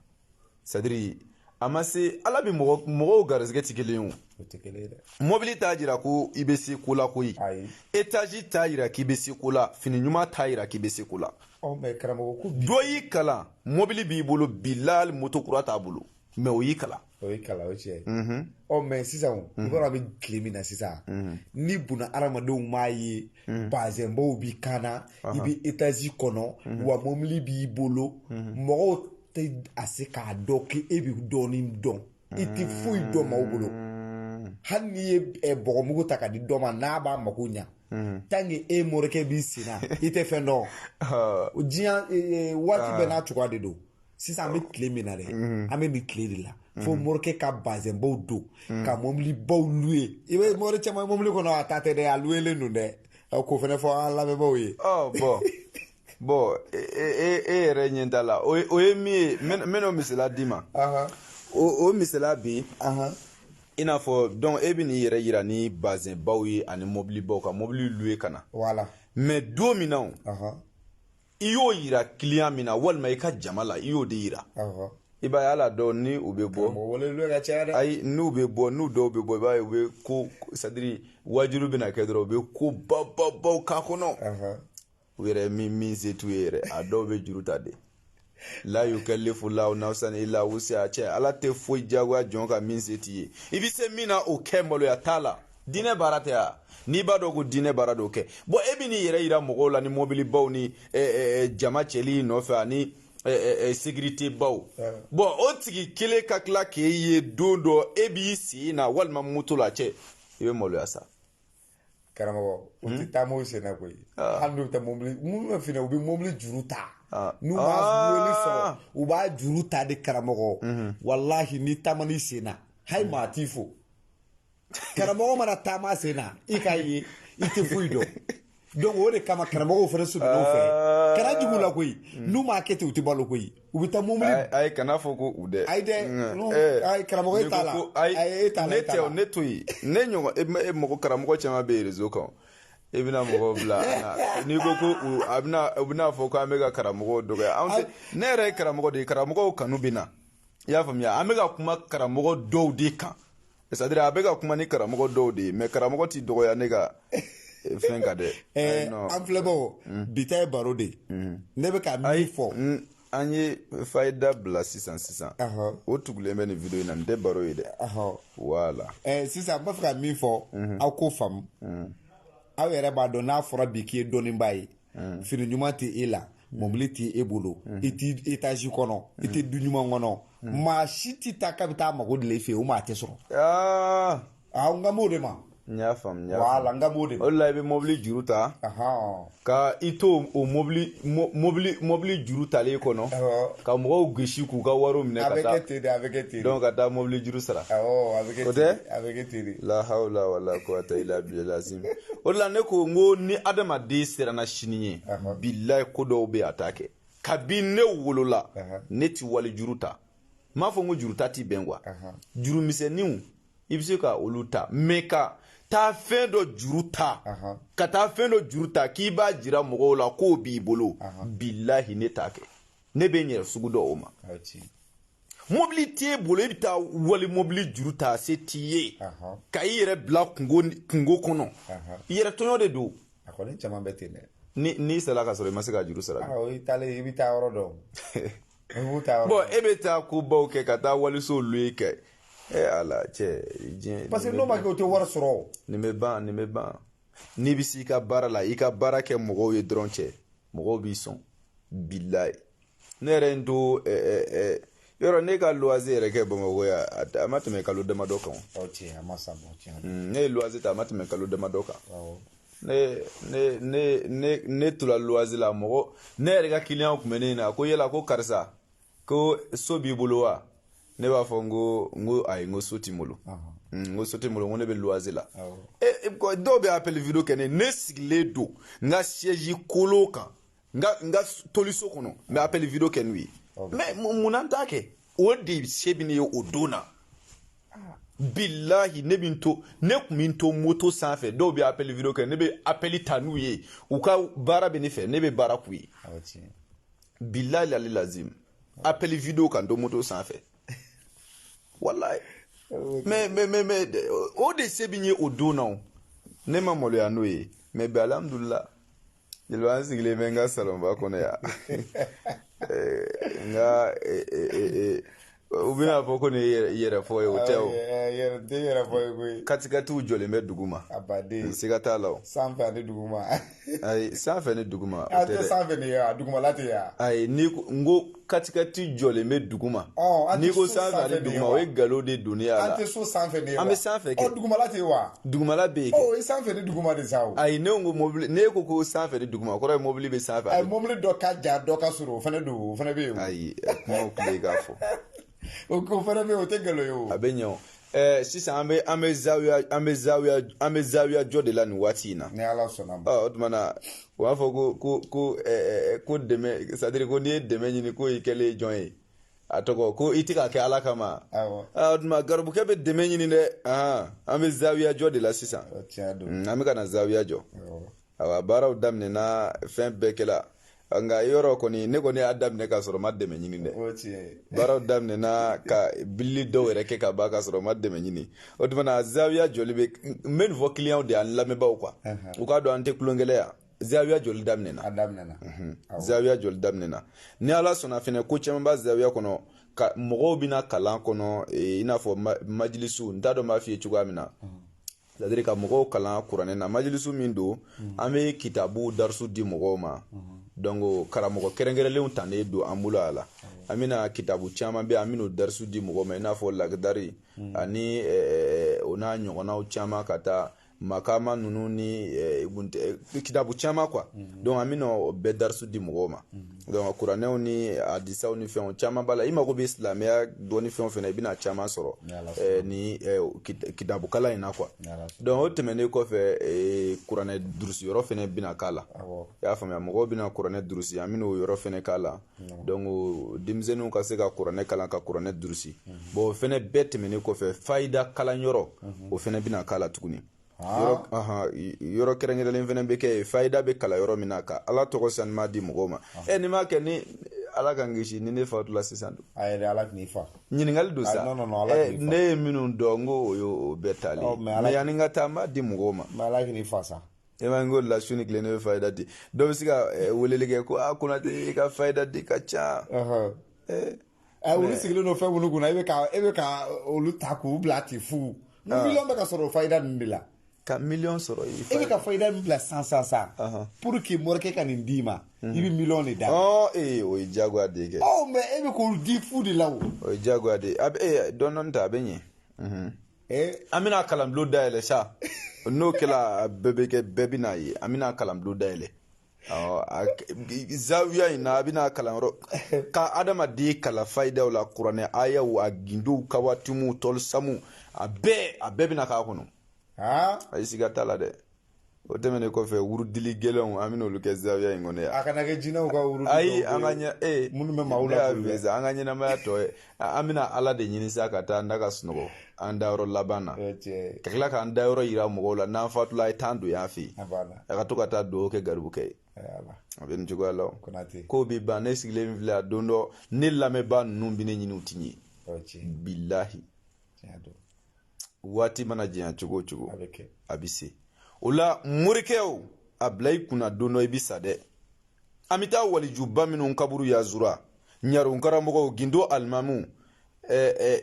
c'est à dire a ma se Ala bɛ mɔgɔ mɔgɔw garisɛgɛ tɛ kelen ye o. O tɛ kelen ye dɛ. Mobili t'a jira ko i bɛ se ko la koyi. Ayi. Étage t'a jira k'i bɛ se ko la, fini ɲuman t'a jira k'i bɛ se ko la. Ɔ mais karamɔgɔ, ko bi. Dɔ y'i kalan, mobili b'i bolo, bilahi, moto kura t'a bolo, mais o y'i kalan. O y'i kalan, o tiɲɛ ye. Ɔ mais sisan, i b'a dɔn an bɛ tile min na sisan, ni buna hadamadenw m'a ye, bazɛnbaw b'i kan na, i bɛ étage kɔnɔ, wa mobili b'i bolo, mɔgɔw tɛ a se k'a dɔn k'e bɛ dɔɔnin dɔn. I tɛ foyi dɔn maaw bolo. Hali n'i ye bɔgɔmugu ta ka di dɔ ma, n'a b'a mako ɲa, tant que e morikɛ b'i sen na, i tɛ fɛn dɔn. Diɲɛ waati bɛɛ n'a cogoya de don. Sisan an bɛ tile min na dɛ, an bɛ nin tile de la fo morikɛ ka bazɛnbaw don ka mɔbilibaw louer. I bɛ mori caman mobili kɔnɔ, a ta tɛ dɛ, a louer don dɛ. K'o fana fɔ an lamɛnbaaw ye. Ɔ bon, e yɛrɛ ɲɛ t'a la, o ye min ye, n bɛn'o misaliya d'i ma. O misaliya bɛ yen, i n'a fɔ donc e bɛ n'i yɛrɛ yira ni bazɛnbaw ye ani mɔbilibaw, ka mobili louer ka na. Voilà. Mais don min na o, i y'o yira client min na, walima i ka jama la, i y'o de yira. I b'a ye, hali a dɔw ni u bɛ bɔ. Mɔgɔ wele louer ka caya dɛ. Ayi, n'u bɛ bɔ, n'u dɔw bɛ bɔ, i b'a ye u bɛ ko, c'est à dire wajibi bɛna kɛ dɔrɔn, u bɛ ko bababaw k'a kɔnɔ. U yɛrɛ min se t'u ye yɛrɛ, a dɔw bɛ juru ta de. La yukallifu lahu nafsan illa wusiha. Cɛ, Ala tɛ foyi diyagoya jɔn kan min se t'i ye. I bɛ se min na, o kɛ, maloya t'a la. Diinɛ baara tɛ wa? N'i b'a dɔn ko diinɛ baara don, kɛ. Bɔn, e bɛ n'i yɛrɛ yira mɔgɔw la ni mɔbilibaw ni jama cɛli nɔfɛ ani sécurité baw. Bɔn, o tigi kelen ka tila k'e ye don dɔ, e b'i sen na walima moto la, cɛ, i bɛ maloya sa. Karamɔgɔ, u tɛ taama u sen na koyi. Hali n'u bɛ taa mobili minnu bɛ fɛnɛ, u bɛ mobili juru ta. N'u m'a wele sɔrɔ, u b'a juru ta de. Karamɔgɔ, walahi, n'i taama n'i sen na, hali maa t'i fo. Karamɔgɔ mana taama sen na, i k'a ye i tɛ foyi dɔn. Donc o de kama karamɔgɔw fana sɔmina fɛ, kana jugu la koyi. N'u m'a kɛ ten, u tɛ balo koyi. U bɛ taa mobili. Ayi, kana fɔ ko u dɛ. Ayi dɛ, ayi, karamɔgɔ, e t'a la. Ayi, e t'a la. Ne tɛ, ne to yen. Ne ɲɔgɔn e mɔgɔ, karamɔgɔ caman bɛ réseau kan. E bɛna mɔgɔw bila, n'i ko ko a bɛna, u bɛna fɔ ko an bɛ ka karamɔgɔw dɔgɔya. Anw tɛ. Ne yɛrɛ ye karamɔgɔ de ye, karamɔgɔw kanu bɛ na. I y'a faamuya? An bɛ ka kuma karamɔgɔ dɔw de kan, c'est à dire a bɛ ka kuma ni karamɔgɔ dɔw de ye, mais karamɔgɔ ti dɔgɔya ne ka fɛn kan dɛ. An filɛbagaw, bi ta ye baro de ye. Ne bɛ ka min fɔ. An ye fayida bila sisan sisan, o tugulen bɛ nin vidéo in na. Nin tɛ baro ye dɛ, voilà. Sisan n b'a fɛ ka min fɔ, aw k'o faamu. Aw yɛrɛ b'a dɔn, n'a fɔra bi k'i ye dɔnnibaa ye, fini ɲuman tɛ e la, mobili tɛ e bolo, i tɛ étage kɔnɔ, i tɛ du ɲuman kɔnɔ, maa si tɛ taa k'a bɛ taa mago dilan i fɛ yen, o maa tɛ sɔrɔ. Awɔ, n kan b'o de ma. N y'a faamu, n y'a Voilà, n kan b'o de ma. O de la i bɛ mobili juru ta ka i to o mobili juru talen kɔnɔ, ka mɔgɔw gosi k'u ka wariw minɛ. A Ka bɛ taa kɛ ten de, a bɛ kɛ ten de. Donc ka taa mobili juru sara. Awɔ, a bɛ kɛ O ten tɛ? de, a bɛ kɛ ten de. La hawla wala quwwata illa billah azim. O de la ne ko n ko ni adamaden siranna sini ɲɛ, bilayi, ko dɔw bɛ yen, a t'a kɛ. Kabi ne wolola, ne ti wali juru ta. N m'a fɔ n ko juru ta ti bɛn quoi. Juru misɛnninw, i bɛ se ka olu ta, mais ka taa fɛn dɔ juru ta, ka taa fɛn dɔ juru ta k'i b'a jira mɔgɔw la k'o b'i bolo, bilahi, ne t'a kɛ. Ne bɛ n yɛrɛ sugu dɔn o ma. Mobili t'e bolo, e bɛ taa wali mobili juru ta, se t'i ye, ka i yɛrɛ bila kungo kɔnɔ, i yɛrɛ tɔɲɔ de don. A kɔni caman bɛ ten dɛ. Ni n'i sara ka sɔrɔ i ma se ka juru sara. Awɔ, i taalen, i bɛ taa yɔrɔ dɔn. I b'u taa yɔrɔ. Bon, e bɛ taa kobaw kɛ, ka taa waliso louer kɛ. E Ala, cɛ, diɲɛ. Parce que n'o ma kɛ, o tɛ wari sɔrɔ. Nin bɛ ban, nin bɛ ban. N'i bɛ s'i ka baara la, i ka baara kɛ mɔgɔw ye dɔrɔn, cɛ, mɔgɔw b'i sɔn, bilayi. Ne yɛrɛ ye n to yɔrɔ, ne ka loyer yɛrɛ kɛ Bamakɔ yan, a ma tɛmɛ kalo damadɔ kan. O tiɲɛ, a ma sa bɔ, tiɲɛ. Ne ye loyer ta, a ma tɛmɛ kalo damadɔ kan. Ne tora loyer la. Mɔgɔ, ne yɛrɛ ka client tun bɛ ne ɲininka ko yala ko karisa, ko so b'i bolo wa? Ne b'a fɔ n ko ayi, n ko so tɛ n bolo, n ko so tɛ n bolo, n ko ne bɛ loyer la. Dɔw bɛ appel vidéo kɛ, ne sigilen don n ka siège kolo kan, n ka toliso kɔnɔ, n bɛ appel vidéo kɛ n'u ye. Mais munna n t'a kɛ? O de se bɛ ne ye o don na. Bilahi, ne bɛ n to, ne tun bɛ n to moto sanfɛ, dɔw bɛ appel vidéo kɛ, ne bɛ appel ta n'u ye. U ka baara bɛ ne fɛ, ne bɛ baara k'u ye. Bilahi ali lazim, appel vidéo kan to moto sanfɛ, walayi. Mais o de se bɛ n ye o don na. O ne ma maloya n'o ye. Mais bi, alhamdulillah, jeliba, an sigilen bɛ n ka salonba kɔnɔ yan. N ka, u bɛna fɔ ko nin ye yɛrɛ fɔ ye, o tɛ o. Yɛrɛ tɛ yɛrɛ fɔ ye koyi. Katikatiw jɔlen bɛ dugu ma. A baden. Siga t'a la o. Sanfɛ ani duguma. Ayi, sanfɛ ni duguma, o A tɛ tɛ dɛ. Sanfɛ de ye wa, dugumala tɛ yan. Ayi, ni ko n ko katikati jɔlen bɛ dugu ma. Ɔ, an tɛ N'i ko so sanfɛ ani sanfɛ de ye duguma, wa? o ye nkalon de donni y'a An la. tɛ so sanfɛ de ye An wa? bɛ sanfɛ kɛ. Ɔ, dugumala tɛ yen wa? Dugumala bɛ yen kɛ. Ɔ, o ye sanfɛ ni duguma de sa o. Ayi, ne ko mobili, ne ko ko sanfɛ ni duguma, o kɔrɔ ye mobili bɛ sanfɛ. Ayi, mobili dɔ ka jan, dɔ ka surun, o fana don, o fana bɛ yen o. Ayi, kumaw tile k'a fɔ. O fana bɛ yen, o tɛ nkalon ye o. A bɛ ɲɛ o. Sisan an bɛ zawiya jɔ de la nin waati in na. Ni Ala sɔnna ma. Ɔ, o tuma na u b'a fɔ ko dɛmɛ, c'est à dire ko n'i ye dɛmɛ ɲini, ko i kɛlen ye jɔn ye, a tɔgɔ ko i tɛ k'a kɛ Ala kama. Awɔ. O tuma garibukɛ bɛ dɛmɛ ɲini dɛ. An bɛ zawiya jɔ de la sisan. O tiɲɛ don. An bɛ ka na zawiya jɔ. Awa, baaraw daminɛna, fɛn bɛɛ kɛla, nka yɔrɔ kɔni, ne kɔni y'a daminɛ k'a sɔrɔ n ma dɛmɛ ɲini dɛ. O tiɲɛ ye. Baaraw daminɛna, ka bilili dɔw yɛrɛ kɛ ka ban k'a sɔrɔ n ma dɛmɛ ɲini. O tuma na zawiya jɔli bɛ. N bɛ nin fɔ client de, an lamɛnbaaw quoi, u k'a dɔn an tɛ tulonkɛlɛ yan. Zawiya jɔli daminɛna. A daminɛna. Zawiya jɔli daminɛna. Ni Ala sɔnna fɛnɛ, ko caman b'a zawiya kɔnɔ, ka mɔgɔw bɛna kalan kɔnɔ, i n'a fɔ majilisiw, n t'a dɔn n b'a f'i ye cogoya min na. C'est à dire ka mɔgɔw kalan kuranɛ na, majilisu min don, an bɛ kitabu darisu di mɔgɔw ma. Donc karamɔgɔ kɛrɛnkɛrɛnlenw tannen don an bolo a la. An bɛna kitabu caman bɛ, an bɛn'o darisu di mɔgɔw ma, i n'a fɔ lakidari ani o n'a ɲɔgɔnnaw caman, ka taa makama ninnu ni kitabu caman quoi. Donc an bɛna o bɛɛ darisu di mɔgɔw ma. Donc kuranɛw ni hadisaw ni fɛnw caman b'a la. I mago bɛ silamɛya dɔnni fɛn o fɛn na, i bɛna caman sɔrɔ ni kitabu kalan in na quoi. Donc o tɛmɛnen kɔfɛ, kuranɛ durusi yɔrɔ fɛnɛ bɛna k'a la. I y'a faamuya, mɔgɔw bɛna kuranɛ durusi, an bɛna o yɔrɔ fɛnɛ k'a la. Donc denmisɛnninw ka se ka kuranɛ kalan, ka kuranɛ durusi. Bon, o fɛnɛ bɛɛ tɛmɛnen kɔfɛ, fayida kalanyɔrɔ, o fɛnɛ bɛna k'a la tuguni. Yɔrɔ kɛrɛnkɛrɛnlen fɛnɛ bɛ kɛ yen, fayida bɛ kalan yɔrɔ min na, ka Ala tɔgɔ sanuma di mɔgɔw ma. Ɛ, n'i m'a kɛ ni Ala k'an kisi, ni ne fatula sisan don. Ayi, Ala k'i fa. Ɲininkali don sa. Ne ye minnu dɔn, n ko o y'o bɛɛ taalen, mais yanni n ka taa, n b'a di mɔgɔw ma. Mais Ala k'i fa sa. E ma n ko la, su ni tile ne bɛ fayida di. Dɔ bɛ se ka weleli kɛ ko aa, Konate, i ka fayida di ka ca. Olu sigilen don fɛn minnu kunna, e bɛ ka olu ta k'u bila ten fu. Ni miliyɔn bɛ ka sɔrɔ o fayida ninnu de la. Ka miliyɔn sɔrɔ i. E bɛ ka fayida min bila san san san pour que morikɛ ka nin d'i ma, i bɛ miliyɔn de d'a ma. Ɔ ee, o ye diyagoya de ye kɛ. Ɔ, mais e bɛ k'olu di fu de la o. O ye diyagoya de ye. A bɛ ee, dɔɔni dɔɔni ta, a bɛ ɲɛ. An bɛna kalanbulon dayɛlɛ sa. N'o kɛla, a bɛɛ bɛ kɛ, bɛɛ bɛna ye. An bɛna kalanbulon dayɛlɛ. Ɔ, zawiya in na, a bɛna kalanyɔrɔ ka adamaden kalan fayidaw la, kuranɛ ayaw, a gindow, kawatimuw, tɔlisamu, a bɛɛ bɛna k'a kɔnɔ. Ayi, siga t'a la dɛ. O tɛmɛnen kɔfɛ, wurudili gɛlɛnw, an bɛna olu kɛ zawiya in kɔnɔ yan. A kana kɛ jinɛw ka wurudi. Ayi, an ka ɲɛ ee. Minnu bɛ maaw la. Ne y'a fɛ sa, an ka ɲɛnamaya tɔ ye, an bɛna Ala de ɲini sa, ka taa an da ka sunɔgɔ an dayɔrɔ laban na, ka tila k'an dayɔrɔ yira mɔgɔw la. N'an fatula, a ye t'an don yan fɛ yen, a ka to ka taa dugawu kɛ garibukɛ ye. A bɛ nin cogoya la o. Kow bɛ ban. Ne sigilen filɛ, a don dɔ, ne lamɛnbaa ninnu bɛ ne ɲini, u ti ɲɛ. Bilahi, waati mana janya cogo o cogo, a bɛ se o la. Morikɛw, a bila i kunna, don dɔ i bɛ sa dɛ. An bɛ taa walijuba minnu kaburu yazura, ɲarun karamɔgɔw, gindo alimamuw,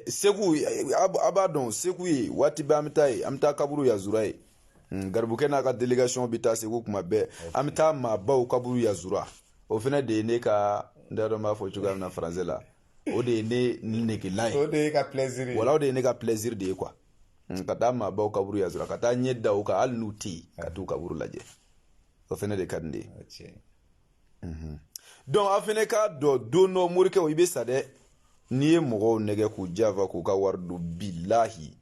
Segu, a b'a dɔn Segu ye, waati bɛɛ an bɛ taa yen, an bɛ taa kaburu yazura ye. Garibukɛ n'a ka délégation bɛ taa Segu kuma bɛɛ. An bɛ taa maabaw kaburu yazura. O fana de ye ne ka, n t'a dɔn n b'a fɔ cogoya min na français la, o de ye ne negela ye. O de ye ka plaisir ye. Wala, o de ye ne ka plaisir de ye quoi, ka taa maabaw kaburu yazura, ka taa ɲɛ da u kan, hali n'u tɛ yen, ka t'u kaburu lajɛ, o fana de ka di ne ye. Donc aw fana k'a dɔn, don dɔ, morikɛw, i bɛ sa dɛ. N'i ye mɔgɔw nɛgɛ k'u janfa k'u ka wari dun, bilahi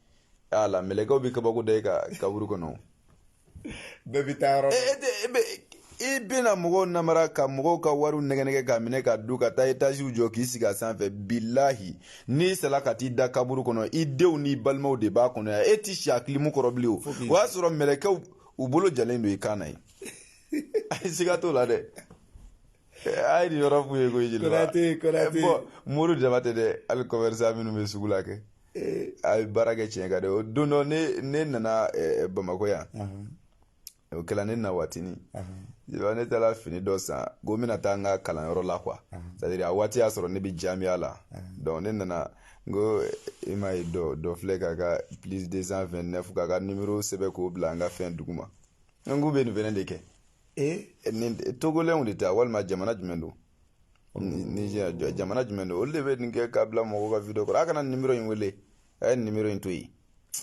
ala, mɛlɛkɛw bɛ kabako da i ka kaburu kɔnɔ. Bɛɛ bɛ taa yɔrɔ. E bɛna mɔgɔw namara, ka mɔgɔw ka wariw nɛgɛ nɛgɛ k'a minɛ ka dun, ka taa etaziw jɔ k'i sigi a sanfɛ. Bilahi, n'i sala ka t'i da kaburu kɔnɔ, i denw n'i balimaw de b'a kɔnɔ yan. E ti si a kilimu kɔrɔ bilen. O o y'a sɔrɔ mɛlɛkɛw u bolo jalen don i kan na yen. Ayi, siga t'o la dɛ. A ye nin yɔrɔ f'u ye koyi, jeliba. Konate, Konate. Bon, mori jama tɛ dɛ, hali commerçant minnu bɛ sugu la kɛ, a ye baara kɛ tiɲɛ kan dɛ. O don dɔ, ne nana Bamakɔ yan, o kɛla ne na waatinin. Jeliba, ne taara fini dɔ san ko n bɛna taa n ka kalanyɔrɔ la quoi. C'est à dire a waati y'a sɔrɔ ne bɛ jamiya la. Donc ne nana, n ko i m'a ye, dɔ dɔ filɛ k'a ka +229, k'a ka numéro sɛbɛn k'o bila an ka fɛn duguma. N k'u bɛ nin fɛnɛ de kɛ. Nin togolɛnw de ta, walima jamana jumɛn don? Niger, jamana jumɛn don? Olu de bɛ nin kɛ k'a bila mɔgɔw ka vidéo kɔrɔ. A kana numéro in wele, a ye numéro in to yen.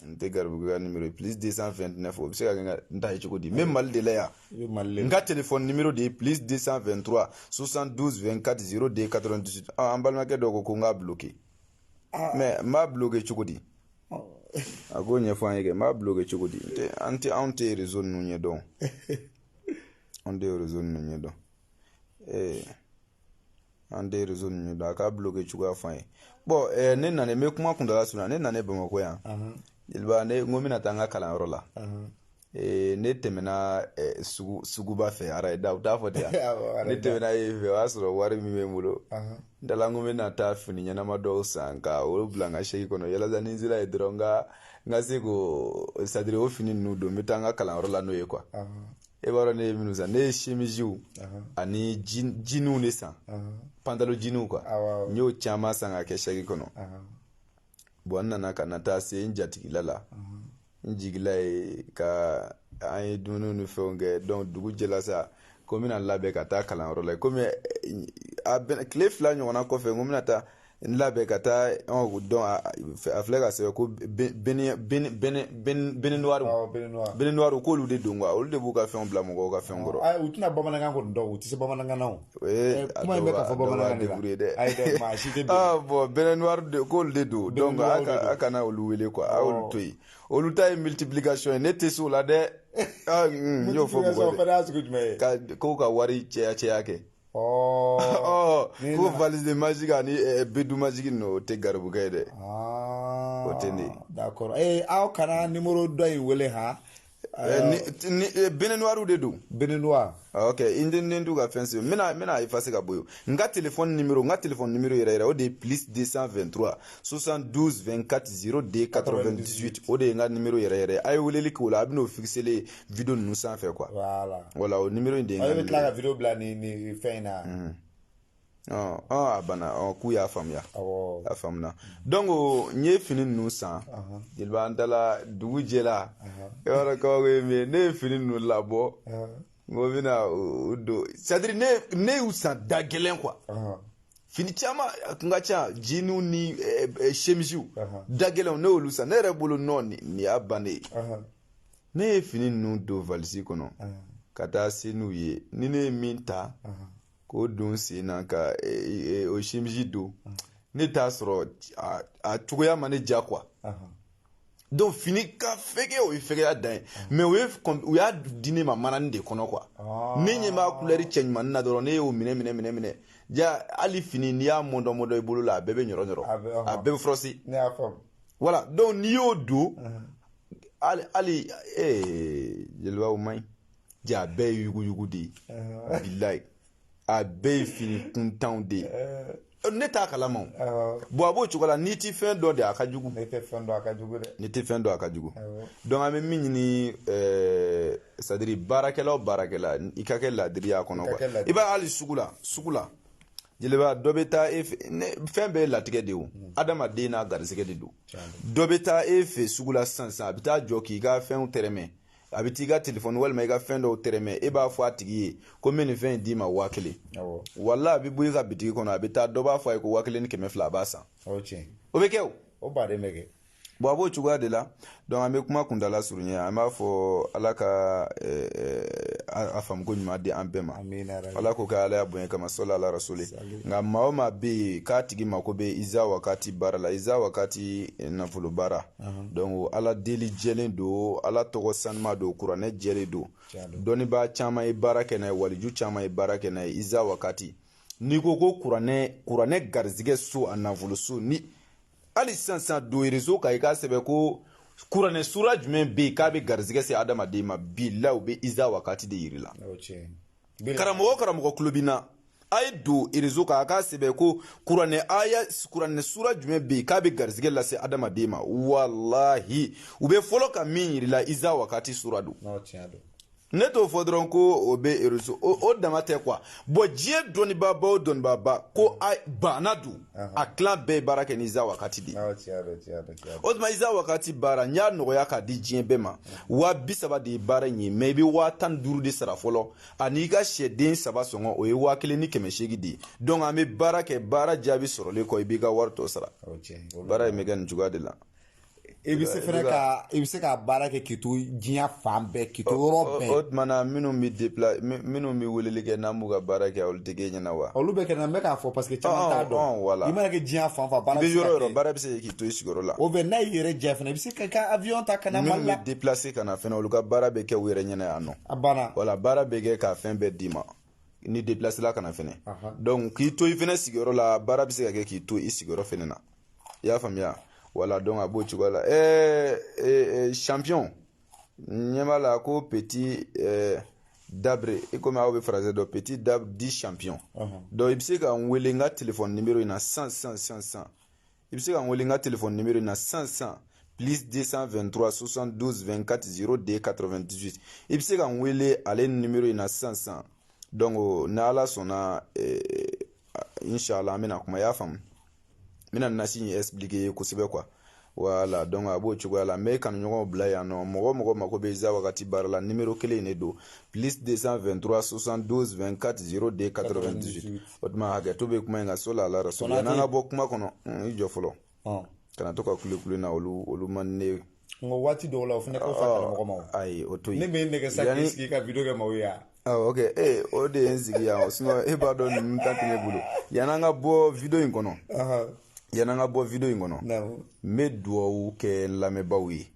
N tɛ garibu ka numéro +229, o bɛ se ka kɛ n ta ye cogo di? N bɛ Mali de la yan. N ka téléphone numéro de ye +223 72 24 02 98. An balimakɛ dɔ ko ko n k'a bloqué, mais n b'a bloqué cogo di? A k'o ɲɛfɔ an ye kɛ, n b'a bloqué cogo di? An tɛ, anw tɛ réseau ninnu ɲɛdɔn, anw tɛ réseau ninnu ɲɛdɔn. Ee, an tɛ réseau ninnu ɲɛdɔn. A k'a bloqué cogoya fɔ an ye. Bon, ne nana, n bɛ kuma kuntala surunya. Ne nana Bamakɔ yan, jeliba, ne ko n bɛna taa n ka kalanyɔrɔ la. Ne tɛmɛna suguba fɛ, arayida, u t'a fɔ ten yan. Ne tɛmɛna yen fɛ, o y'a sɔrɔ wari min bɛ n bolo, n dala n ko n bɛna taa fini ɲɛnama dɔw san ka olu bila n ka sɛki kɔnɔ, yalasa ni n sera yen dɔrɔn, n ka se k'o, c'est à dire o fini ninnu don, n bɛ taa n ka kalanyɔrɔ la n'o ye quoi. E b'a dɔn ne ye minnu san, ne ye chemisew ani jeanw de san, pantalon jeanw quoi. N y'o caman san ka kɛ saki kɔnɔ. Bon, n nana ka na taa se n jatigila la, n jigila ye ka an ye dumuni ni fɛnw kɛ. Donc dugu jɛla sa, ko n bɛna labɛn ka taa kalanyɔrɔ la. Komi a bɛn tile 2 ɲɔgɔnna kɔfɛ, n ko n bɛna taa n labɛn ka taa. Donc a filɛ ka sɛbɛn ko bene noir, bene noir, k'olu de don quoi. Olu de b'u ka fɛnw bila mɔgɔw ka fɛnw kɔrɔ. U tɛna bamanankan kɔni dɔn, u tɛ se bamanankan na o. Kuma in bɛ ka fɔ bamanankan de la. Dɛ. Ayi dɛ, maa si tɛ. Ah bon, bene noir de, k'olu de don. Donc a kana olu wele quoi, a y'olu to yen. Olu ta ye multiplication ye, ne tɛ se o la dɛ. N y'o fɔ mɔgɔ de. Y'a sugu jumɛn ye? Ka ko ka wari caya caya kɛ. Ko valise magique ani bedu magique ninnu, o tɛ garibukɛ ye dɛ. O tɛ ne ye. D'accord. Aw kana numéro dɔ in wele han. Bene noir de don. Bene noir. Ok, n den t'u ka fɛn sɛbɛn. N bɛna effacer ka bɔ yen. N ka téléphone numéro, n ka téléphone numéro yɛrɛ yɛrɛ, o de ye plus 223 72 24 02 98. O de ye n ka numéro yɛrɛ yɛrɛ. A ye weleli kɛ o la, a bɛn'o fixer vidéo ninnu sanfɛ quoi. Voilà. Voilà, o numéro in de ye n ka numéro. E bɛ tila ka vidéo bila nin fɛn in na. A banna, k'u y'a faamuya. A faamuna. Donc n ye fini ninnu san, jeliba, an taara, dugu jɛla. I b'a dɔn kabako ye min ye, ne ye fini ninnu labɔ, n ko n bɛna o don. C'est à dire ne y'u san da gɛlɛn quoi. Fini caman a kun ka ca, jeanw ni chemisiw da gɛlɛnw, ne y'olu san. Ne yɛrɛ bolo nɔ, nin y'a bannen ye. Ne ye fini ninnu don valise kɔnɔ ka taa se n'u ye. Ni ne ye min ta k'o don sen na ka o chemise don, ne t'a sɔrɔ a cogoya ma ne diya quoi. Donc fini ka fɛgɛ, o ye fɛgɛya dan ye, mais u y'a di ne ma manani de kɔnɔ quoi. Ne ɲɛ b'a couleur cɛɲumanin na dɔrɔn, ne y'o minɛ minɛ minɛ minɛ. Ja hali fini, n'i y'a mɔdɔ mɔdɔ i bolo la, a bɛɛ bɛ ɲɔrɔ ɲɔrɔ, a bɛɛ bɛ froissé. Voilà, donc n'i y'o don, hali jeliba, o man ɲi. Ja a bɛɛ ye yuguyugu de ye, bilayi, a bɛɛ ye fini kuntanw de ye. Ne t'a kalama o. Bon, a b'o cogo la, n'i ti fɛn dɔn de, a ka jugu. Ne tɛ fɛn dɔn, a ka jugu dɛ. N'i tɛ fɛn dɔn, a ka jugu. Donc an bɛ min ɲini, c'est à dire baarakɛla o baarakɛla, i ka kɛ ladiri y'a kɔnɔ quoi. I b'a hali sugu la, sugu la, jeliba, dɔ bɛ taa e fɛ, fɛn bɛɛ ye latigɛ de ye o, adamaden n'a garisɛgɛ de don. Dɔ bɛ taa e fɛ sugu la sisan sisan, a bɛ taa jɔ k'i ka fɛnw tɛrɛmɛ, a bɛ t'i ka telefɔni walima i ka fɛn dɔw tɛrɛmɛ. E b'a fɔ a tigi ye ko n bɛ nin fɛn in d'i ma 1000. Wala a bɛ bɔ i ka bitigi kɔnɔ, a bɛ taa, dɔ b'a fɔ a ye ko 1200, a b'a san. O bɛ kɛ o. O baden bɛ kɛ. Bon, a b'o cogoya de la. Donc an bɛ kuma kuntala surunya, an b'a fɔ Ala ka a faamuko ɲuman di an bɛɛ ma. Ala k'o kɛ Ala ya bonya kama, sɔli ala rasuli. Nka maa o maa bɛ yen k'a tigi mako bɛ iza wakati baara la, iza wakati nafolo baara, donc Ala deli jɛlen don, Ala tɔgɔ sanuma don, kuranɛ jɛlen don, dɔnnibaa caman ye baara kɛ n'a ye, waliju caman ye baara kɛ n'a ye. Iza wakati, n'i ko ko kuranɛ garizigɛ so, a nafolo so, ni hali sisan sisan don réseau kan, i k'a sɛbɛn ko kuranɛ sura jumɛn bɛ yen k'a bɛ garizigɛ se adamaden ma, bilahi, u bɛ iza wakati de yiri la. Karamɔgɔ o karamɔgɔ tulo bɛ na, a ye don réseau kan, a k'a sɛbɛn ko kuranɛ aya, kuranɛ sura jumɛn bɛ yen k'a bɛ garizigɛ lase adamaden ma, walahi, u bɛ fɔlɔ ka min yiri la, iza wakati sura don. Ne t'o fɔ dɔrɔn ko o bɛ réseau, o dama tɛ quoi. Bon, diɲɛ dɔnnibaaba o dɔnnibaaba ko a banna don, a tilan bɛɛ ye baara kɛ ni iza wakati de ye. O tuma iza wakati baara, n y'a nɔgɔya k'a di diɲɛ bɛɛ ma. 30 000 de ye baara in ye, mais i bɛ 15 000 de sara fɔlɔ, ani i ka sɛden saba sɔngɔ, o ye 1800 de ye. Donc an bɛ baara kɛ, baara jaabi sɔrɔlen kɔ, i b'i ka wari tɔ sara. Baara in bɛ kɛ nin cogoya de la. I bɛ se fɛnɛ ka, i bɛ se ka baara kɛ k'i to diɲɛ fan bɛɛ, k'i to yɔrɔ bɛɛ. O tuma na minnu bɛ dépla, minnu bɛ weleli kɛ n'an b'u ka baara kɛ, olu tɛ k'e ɲɛna wa? Olu bɛ kɛ na, n bɛ k'a fɔ parce que caman t'a dɔn. Voilà. I mana kɛ diɲɛ fan fan, baara bɛ se ka kɛ. I bɛ yɔrɔ o yɔrɔ, baara bɛ se k'i to i sigiyɔrɔ la. O bɛ n'a y'i yɛrɛ diya fɛnɛ, i bɛ se ka avion ta ka na Mali la. Minnu bɛ déplacer ka na fɛnɛ, olu ka baara bɛ kɛ u yɛrɛ ɲɛna yan nɔ. A banna. Voilà, baara bɛ kɛ k'a fɛn bɛɛ d'i ma ni déplacer la ka na fɛnɛ. Donc k'i to i fɛnɛ sigiyɔrɔ la, baara bɛ se ka kɛ k'i to i sigiyɔrɔ fɛnɛ na. I y'a faamuya? Voilà, donc a b'o cogoya la. Champion ɲɛ b'a la ko petit dabre, i komi aw bɛ français dɔn, petit dabre di champion. Donc i bɛ se ka n wele n ka téléphone numéro in na sisan sisan sisan sisan. I bɛ se ka n wele n ka téléphone numéro in na sisan sisan. Plus 223 72 24 02 98. I bɛ se ka n wele ale numéro in na sisan sisan. Donc n'Ala sɔnna, inshallah, an bɛna kuma, i y'a faamu. N bɛna nasi in expliquer kosɛbɛ quoi. Voilà, donc a b'o cogoya la. N bɛ kanuɲɔgɔnw bila yan nɔ. Mɔgɔ o mɔgɔ mako bɛ Za Wagati baara la, numéro kelen in de don, plus 223 72 24 02 98. O tuma hakɛto bɛ kuma in kan. Sɔli ala rasul. Yan'an ka bɔ kuma kɔnɔ, i jɔ fɔlɔ, kana to ka kule kule na. Olu man ne. Nka waati dɔw la, o fana ka fisa karamɔgɔ ma o. Ayi, o to yen. Ne bɛ n nɛgɛ sa k'i sigi ka vidéo kɛ maaw ye yan. Ah, ok, o de ye n sigi yan, sinon e b'a dɔn ninnu ta tɛ ne bolo. Yan'an ka bɔ vidéo in kɔnɔ, yan'an ka bɔ vidéo in kɔnɔ, n bɛ dugawu kɛ n lamɛnbaaw ye,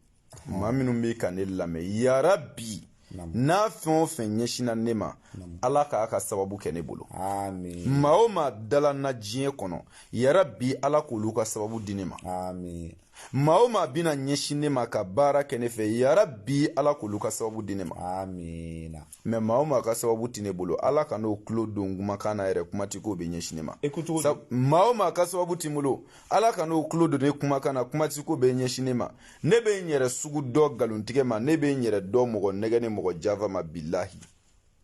maa minnu bɛ ka ne lamɛn. Yarabi, n'a fɛn o fɛn ɲɛsinna ne ma, Ala k'a ka sababu kɛ ne bolo. Maa o maa dala n na diɲɛ kɔnɔ, yarabi, Ala k'olu ka sababu di ne ma. Maa o maa bɛna ɲɛsin ne ma ka baara kɛ ne fɛ, yarabi, Ala k'olu ka sababu di ne ma. Mais maa o maa ka sababu tɛ ne bolo, Ala ka n'o tulo don kumakan na yɛrɛ, kuma ti k'o bɛ ɲɛsin ne ma. Maa o maa ka sababu tɛ n bolo, Ala ka n'o tulo don ne kumakan na, kuma ti k'o bɛ ɲɛsin ne ma. Ne bɛ n yɛrɛ sugu dɔn nkalontigɛ ma, ne bɛ n yɛrɛ dɔn mɔgɔ nɛgɛ ni mɔgɔ janfa ma, bilahi.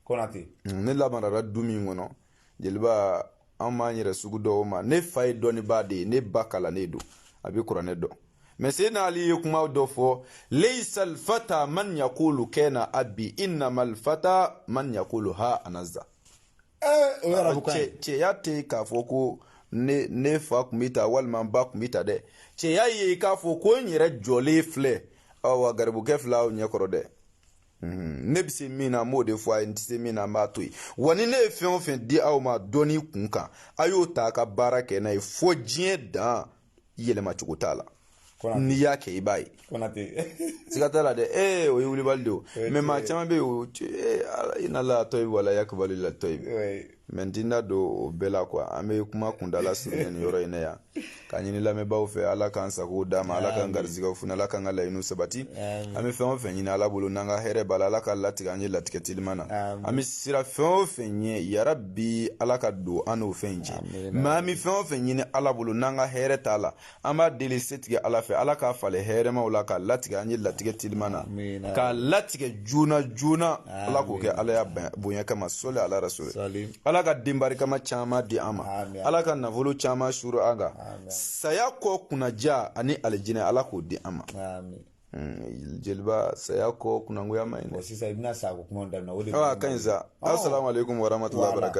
Konate. Ne lamarara du min kɔnɔ, jeliba, an b'an yɛrɛ sugu dɔn o ma. Ne fa ye dɔnnibaa de ye, ne ba kalannen don, a bɛ kuranɛ dɔn. Mais Seydina Ali ye kuma dɔ fɔ: leisa alfata man yakulu kana abi, innama alfata man yakulu ha anaza. Cɛya tɛ k'a fɔ ko ne fa tun bɛ ta walima n ba tun bɛ ta dɛ. Cɛya ye k'a fɔ ko n yɛrɛ jɔlen filɛ, awa, garibukɛ filɛ aw ɲɛkɔrɔ dɛ. Ne bɛ se min na, n b'o de fɔ a ye, n tɛ se min na, n b'a to yen. Wa ni ne ye fɛn o fɛn di aw ma dɔnni kun kan, a y'o ta a ka baara kɛ n'a ye fo diɲɛ dan, yɛlɛmacogo t'a la. N'i y'a kɛ, i b'a ye, siga t'a la dɛ. O ye wulibali de o. Mais maa caman bɛ yen, o inna la tɔyibu wala yakubalu la tɔyibu. Mais n ti n da don o bɛɛ la quoi. An bɛ kuma kundala surunya nin yɔrɔ in na yan, k'a ɲini lamɛnbaaw fɛ, Ala k'an sago d'a ma, Ala k'an garizigɛw funu, Ala k'an ka laɲiniw sabati. An bɛ fɛn o fɛn ɲini Ala bolo, n'an ka hɛrɛ b'a la, Ala ka latigɛ an ye latigɛ teliman na. An bɛ sira fɛn o fɛn ɲɛ, yarabi, Ala ka don an n'o fɛn in cɛ. Mais an bɛ fɛn o fɛn ɲini Ala bolo, n'an ka hɛrɛ t'a la, an b'a deli setigi Ala fɛ, Ala k'a falen hɛrɛmaw la, k'a latigɛ an ye latigɛ teliman na, k'a latigɛ joona joona. Ala k'o kɛ Ala ya bonya kama. Sɔli ala rasuli. Ala ka den barikama caman di an ma, Ala ka nafolo caman suru an kan, saya kɔ kunnaja ani alijinɛ, Ala k'o di an ma. Jeliba, saya kɔ kunnangoya ma ɲi dɛ. Sisan i bɛna sa ko kuma daminɛ o de. A ka ɲi sa. Assalamu alaikum warahmatullahi wabarakatuh.